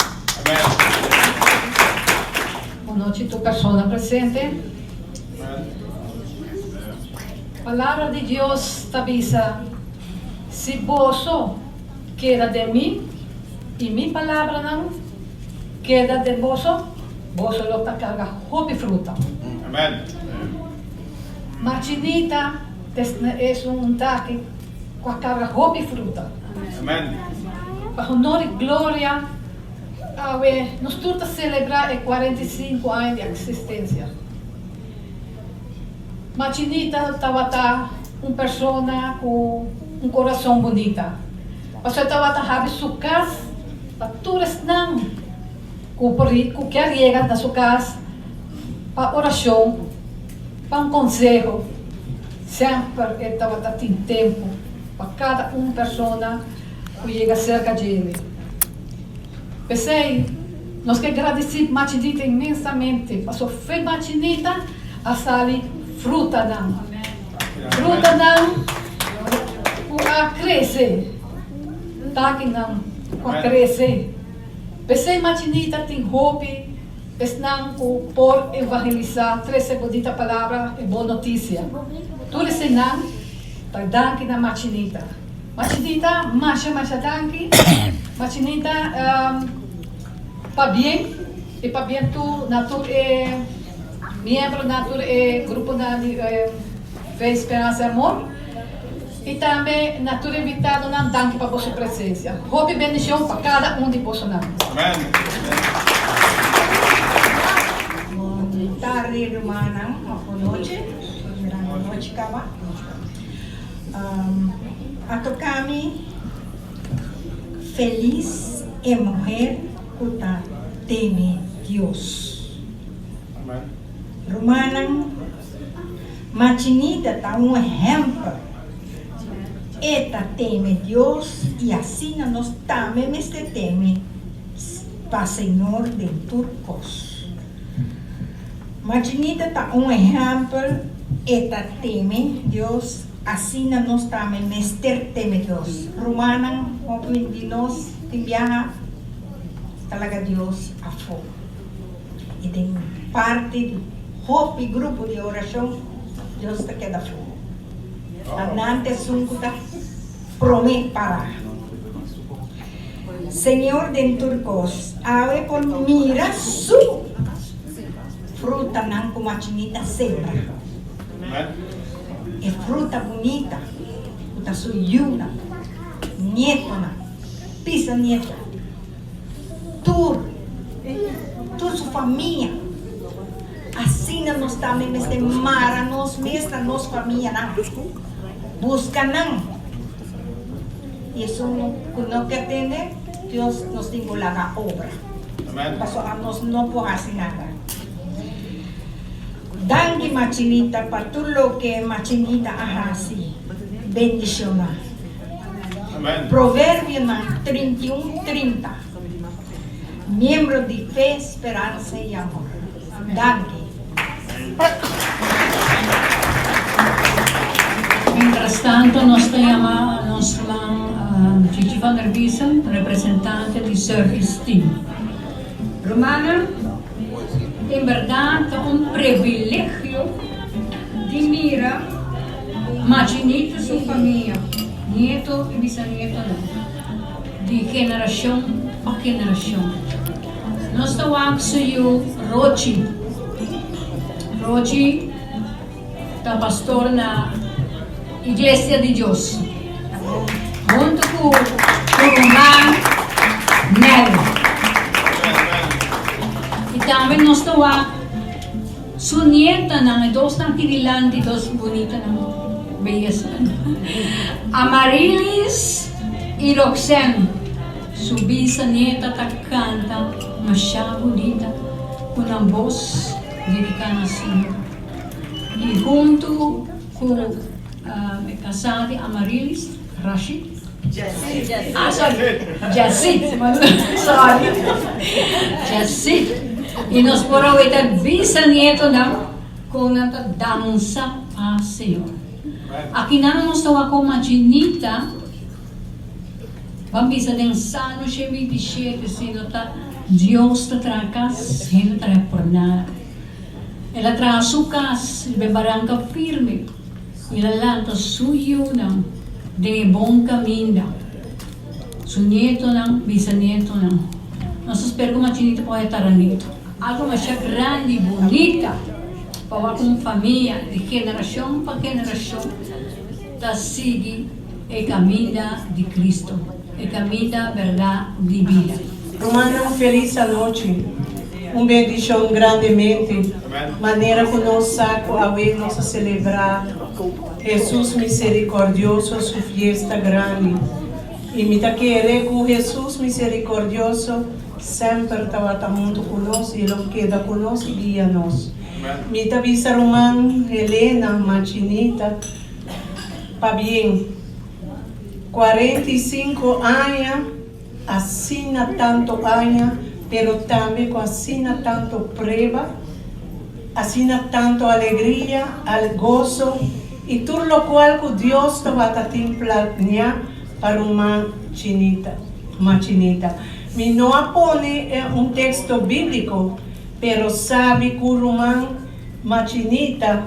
Bon nochi tur persona presente. Palabra di Dios ta bisa, Si boso keda den mi i mi palabranan keda den boso, boso lo ta karga hopi fruta. Machinita es un taki ku a karga hopi fruta. Pa honor i gloria awe nos tur ta selebrá e 45 aña di eksistensia. Machinita tabata un persona ku un kurason bunita. Pasobra e tabata habri su kas pa tur esnan ku por ku kier yega na su kas pa orashon, pa un konseho. Semper e tabata tin tempu pa kada un persona ku yega serka djele. P'esei, nos ke gradisí Machinita inmensamente pasobra fe Machinita a sali frutanan. Frutanan ku a krese, takinan ku a krese. P'esei Machinita tin hopi esnan ku por evangelisá, trese bunita palabra, e bon notisia. Tur eseinan ta danki na Machinita. Machinita, masha masha danki. Machinita, pabien y pabien tur na tur e miembronan, tur e gruponan di Fe, Speransa y Amor. Y tambe na tur invitadonan, danki pa boso presencia. Hopi bendicion pa cada un di bosonan. Bon tardi rumannan of bon nochi, mirando nochi caba. A toca mi felis e muher cu ta teme Dios. Rumannan, Machinita ta un ehempel. E ta teme Dios y asina nos tambe mester teme pa Señor den tur cos. Machinita ta un ehèmpel, e ta teme Dios, asina nos tambe mester teme Dios. Rumannan, hopi di nos tin biaha ta laga Dios afó. I den parti di hopi grupo di orashon, Dios ta keda afó. Ta nan ta esun ku ta promé pará. Señor den tur kos, awe por mira su frutanan ku Machinita sembra. E fruta bunita ku ta su yunan, nietonan, bisanieto, tur, tur su famia. Asina nos tambe mester mara nos mes na nos famianan, buska nan. I esun ku no ke tende, Dios nos tin ku laga obra. Pasobra anos no por hasi nada. Danki Machinita pa tur loke Machinita a hasi. Bendishoná. Proverbionan 31, 30. Miembro di Fe, Speransa i Amor. Danki. Mientras tanto nos ta yama nos ruman Gigi van der Biesen, representante di Service Team. Rumannan, en berdad ta un privilegio di mira Machinito su famia, nieto y bisanietonan, di generacion pa generacion. Nos ta wak su yu Rochi. Rochi ta pastor na Iglesia di Dios huntu ku su ruman Nel. I tambe nos ta wak su nietanan, e dosnan aki dilanti, dos bunitanan, beyesanan, Amarilis i Roxanne. Su bisanieta ta kanta masha bunita ku nan bos dediká na Señor. I huntu ku e kasá di Amarilis, Rashid. Ah, sorry. Jacid. Sorry. Jacid. I nos por a weta bisanietonan kon nan ta dansa pa Señor. Akinan nos ta wak kon Machinita ban bisa den Salmo 127 si no ta Dios ta traha kas, hende ta traha por nada. El a traha su kas riba e baranka firme. El a lanta su yiunan den e bon caminda, su nietonan, bisanietonan. Nos ta spera cu Machinita por haya taraneto. Algo masha grandi y bunita pa wak un famia di generacion pa generacion ta sigui e caminda di Cristo, e caminda berdad di bida. Rumannan felis anochi. Un bendishon grandemente manera ku nos sa ku awe nos a selebrá Hesus Miserikòrdioso su fiesta grandi. I mi ta kere ku Hesus Miserikòrdioso semper tabata huntu ku nos i lo keda ku nos i guia nos. Mi ta bisa ruman Helena Machinita pabien. 45 aña. Asina tanto aña, pero tambe cu asina tanto prueba, asina tanto alegria, al goso y tur locual cu Dios tabata tin planea pa ruman Chinita, Machinita. Mi no a pone un texto biblico, pero sabi cu ruman Machinita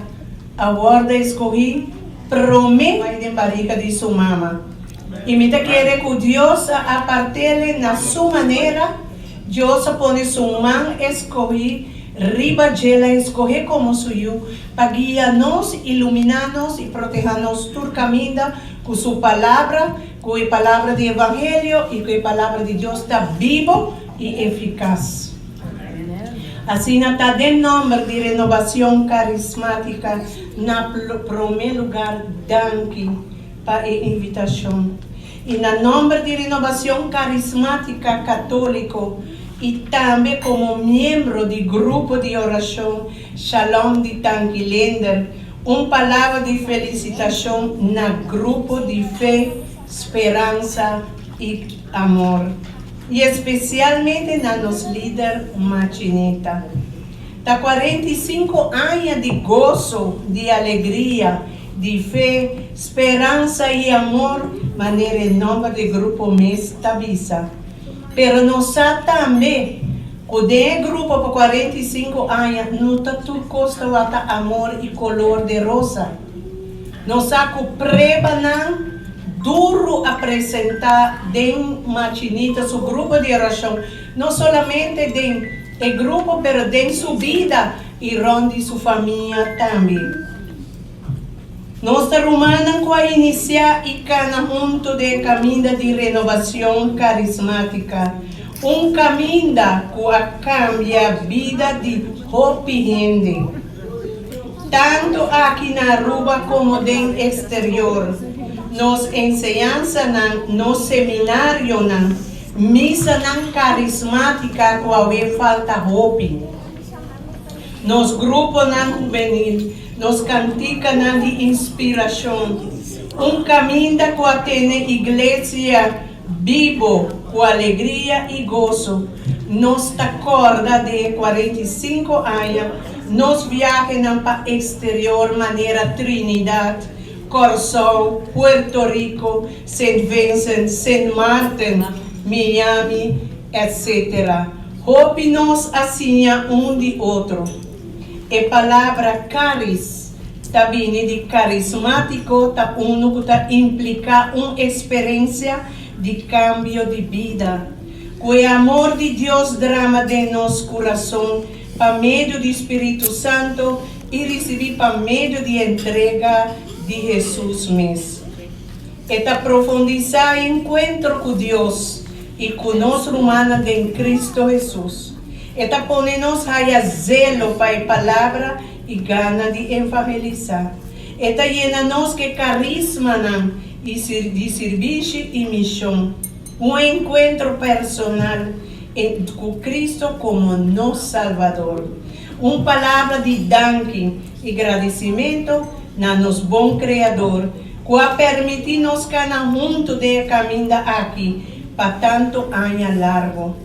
a wordo escogi prome bay den bariga di su mama. I mi ta kere ku Dios a apart'ele na su manera, Dios a pone su man eskohí riba dje, la eskohé komo su yu, pa guia nos, iluminá nos i protehá nos tur kaminda ku su Palabra, ku e Palabra di Evangelio i ku e Palabra di Dios ta bibo i efikas. Asina ta den nòmber di Renobacion Karismátika na promé lugar danki. pa e invitashon. I na nòmber di Renobacion Karismátika Katóliko i tambe komo miembro di Grupo di Orashon Shalom di Tanki Leender, un palabra di felisitashon na Grupo di Fe, Speransa i Amor i espesialmente na nos lider Machinita. Ta 45 aña di goso, di alegria, Di fe, speransa i amor, manera e nomber di grupo mes ta bisa. Pero nos sa tambe ku den e grupo pa 45 aña no ta tur kos tawata amor i kolor de rosa. Nos sa ku prebanan duru a presentá den Machinita su grupo di orashon, no solamente den e grupo pero den su bida i rònt di su famia tambe. Nos ta rumannan ku a inisiá i kana huntu den e kaminda di Renobacion Karismátika, un kaminda ku a kambia bida di hopi hende, tantu aki na Aruba komo den eksterior. Nos enseñansanan, nos seminarionan, misanan karismátika ku awe falta hopi. Nos gruponan hubenil, nos kantikanan di inspirashon, un kaminda ku a tene iglesia bibo ku alegria i goso. Nos ta kòrda den e 45 aña nos biahenan pa eksterior manera Trinidad, Kòrsou, Puerto Rico, Sint Vincent, Sint Maarten, Miami, etc. Hopi nos a siña un di otro. E palabra karis ta bini di karismátiko ta unu ku ta impliká un eksperensia di kambio di bida. Ku e amor di Dios drama den nos kurason pa medio di Spiritu Santu i risibí pa medio di entrega di Hesus mes. E ta profundisá e enkuentro ku Dios i ku nos rumannan den Kristu Hesus. E ta pone nos haya zelo pa e Palabra i gana di evangelisá. E ta yena nos ku e karismanan i di sirbishi i mishon. Un enkuentro personal ku Kristu komo nos Salbador. Un palabra di danki i gradisimentu na nos bon Kreador. ku a permití nos kana huntu den e kaminda aki pa tantu aña largu.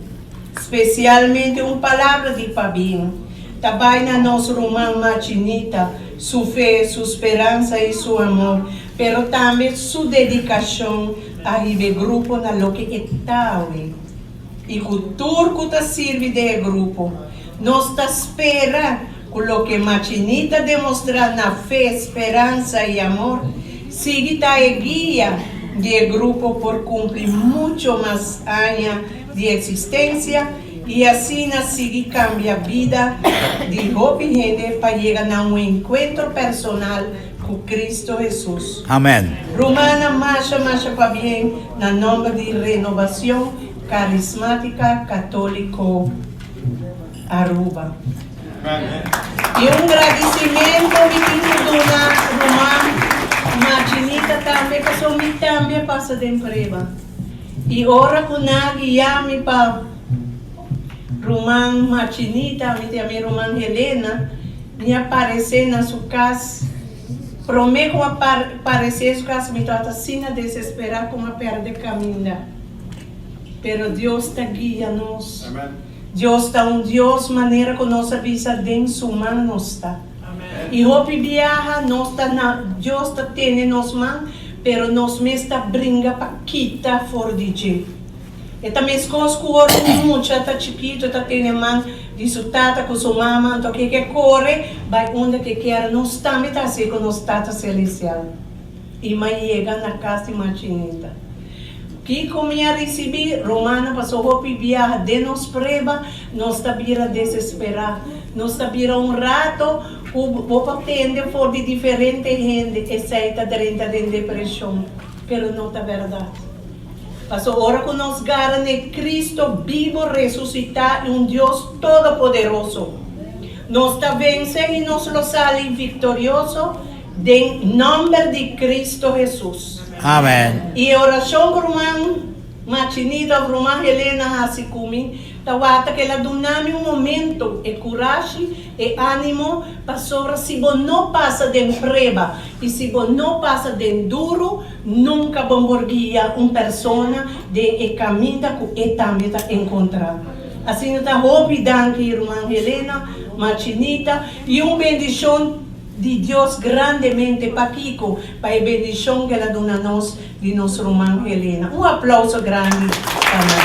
Spesialmente un palabra di pabien ta bai na nos ruman Machinita, su fe, su speransa i su amor, pero tambe su dedikashon a hiba e grupo na loke e ta awe. I ku tur ku ta sirbi den e grupo. Nos ta spera ku loke Machinita demostrá na fe, speransa i amor, sigui ta e guia di e grupo por kumpli mucho mas aña di eksistensia i asina sigui kambia bida di hopi hende pa yega na un enkuentro personal ku Kristu Hesus. Amen. Rumannan masha masha pabien na nòmber di Renobacion Carismática Católico Aruba. I un gradicimento mi tin cu duna ruman Machinita tambe pasobra mi tambe a pasa den prueba. I ora cu nan a guia mi pa ruman Machinita, mi tin mi ruman Helena, mi a parece na su cas. Prome cu a parece su cas mi tabata asina desespera cu mi a perde caminda. Pero Dios ta guia nos. Dios ta un Dios manera cu nos a bisa den su man nos ta. Y hopi biaha nos ta na Dios ta tene nos man pero nos mes ta bringa pa kita for di dje. E ta mescos cu ora un mucha ta chikito ta tene man di su tata cu su mama anto ke ke core bay unda ke kier nos tambe ta haci cu nos Tata Celestial. I m'a yega na kas di Machinita. Kiko mi a risibí? Romana pasó hopi biaha den nos prueba, nos ta bira desesperá. Nos ta bira un rato ku bo por tende for di diferente hende, esei ta drenta den depreshon. Pero no ta bèrdat. Pasó ora ku nos gara n'e Cristo bibo resusitá i un Dios todopoderoso, nos ta vense i nos lo sali viktorioso Den nomber di Cristo Jesus. Amen. I e oracion cu ruman Machinita of ruman Helena haci cu mi ta wata cu el a duna mi un momento e curashi, e animo, pasobra si bo no pasa den prueba i si bo no pasa den duro, nunca bo por guia un persona den e caminda cu e tambe ta encontra. Asina ta hopi danki ruman Helena, Machinita, i un bendicion. Di Dios grandemente. Pakiko? Pa e bendishon ku el a duna nos di nos ruman Helena. Un aplauso grandi pa nan.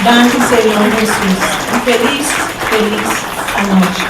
Danki Señor Hesus. Un felis, felis anochi.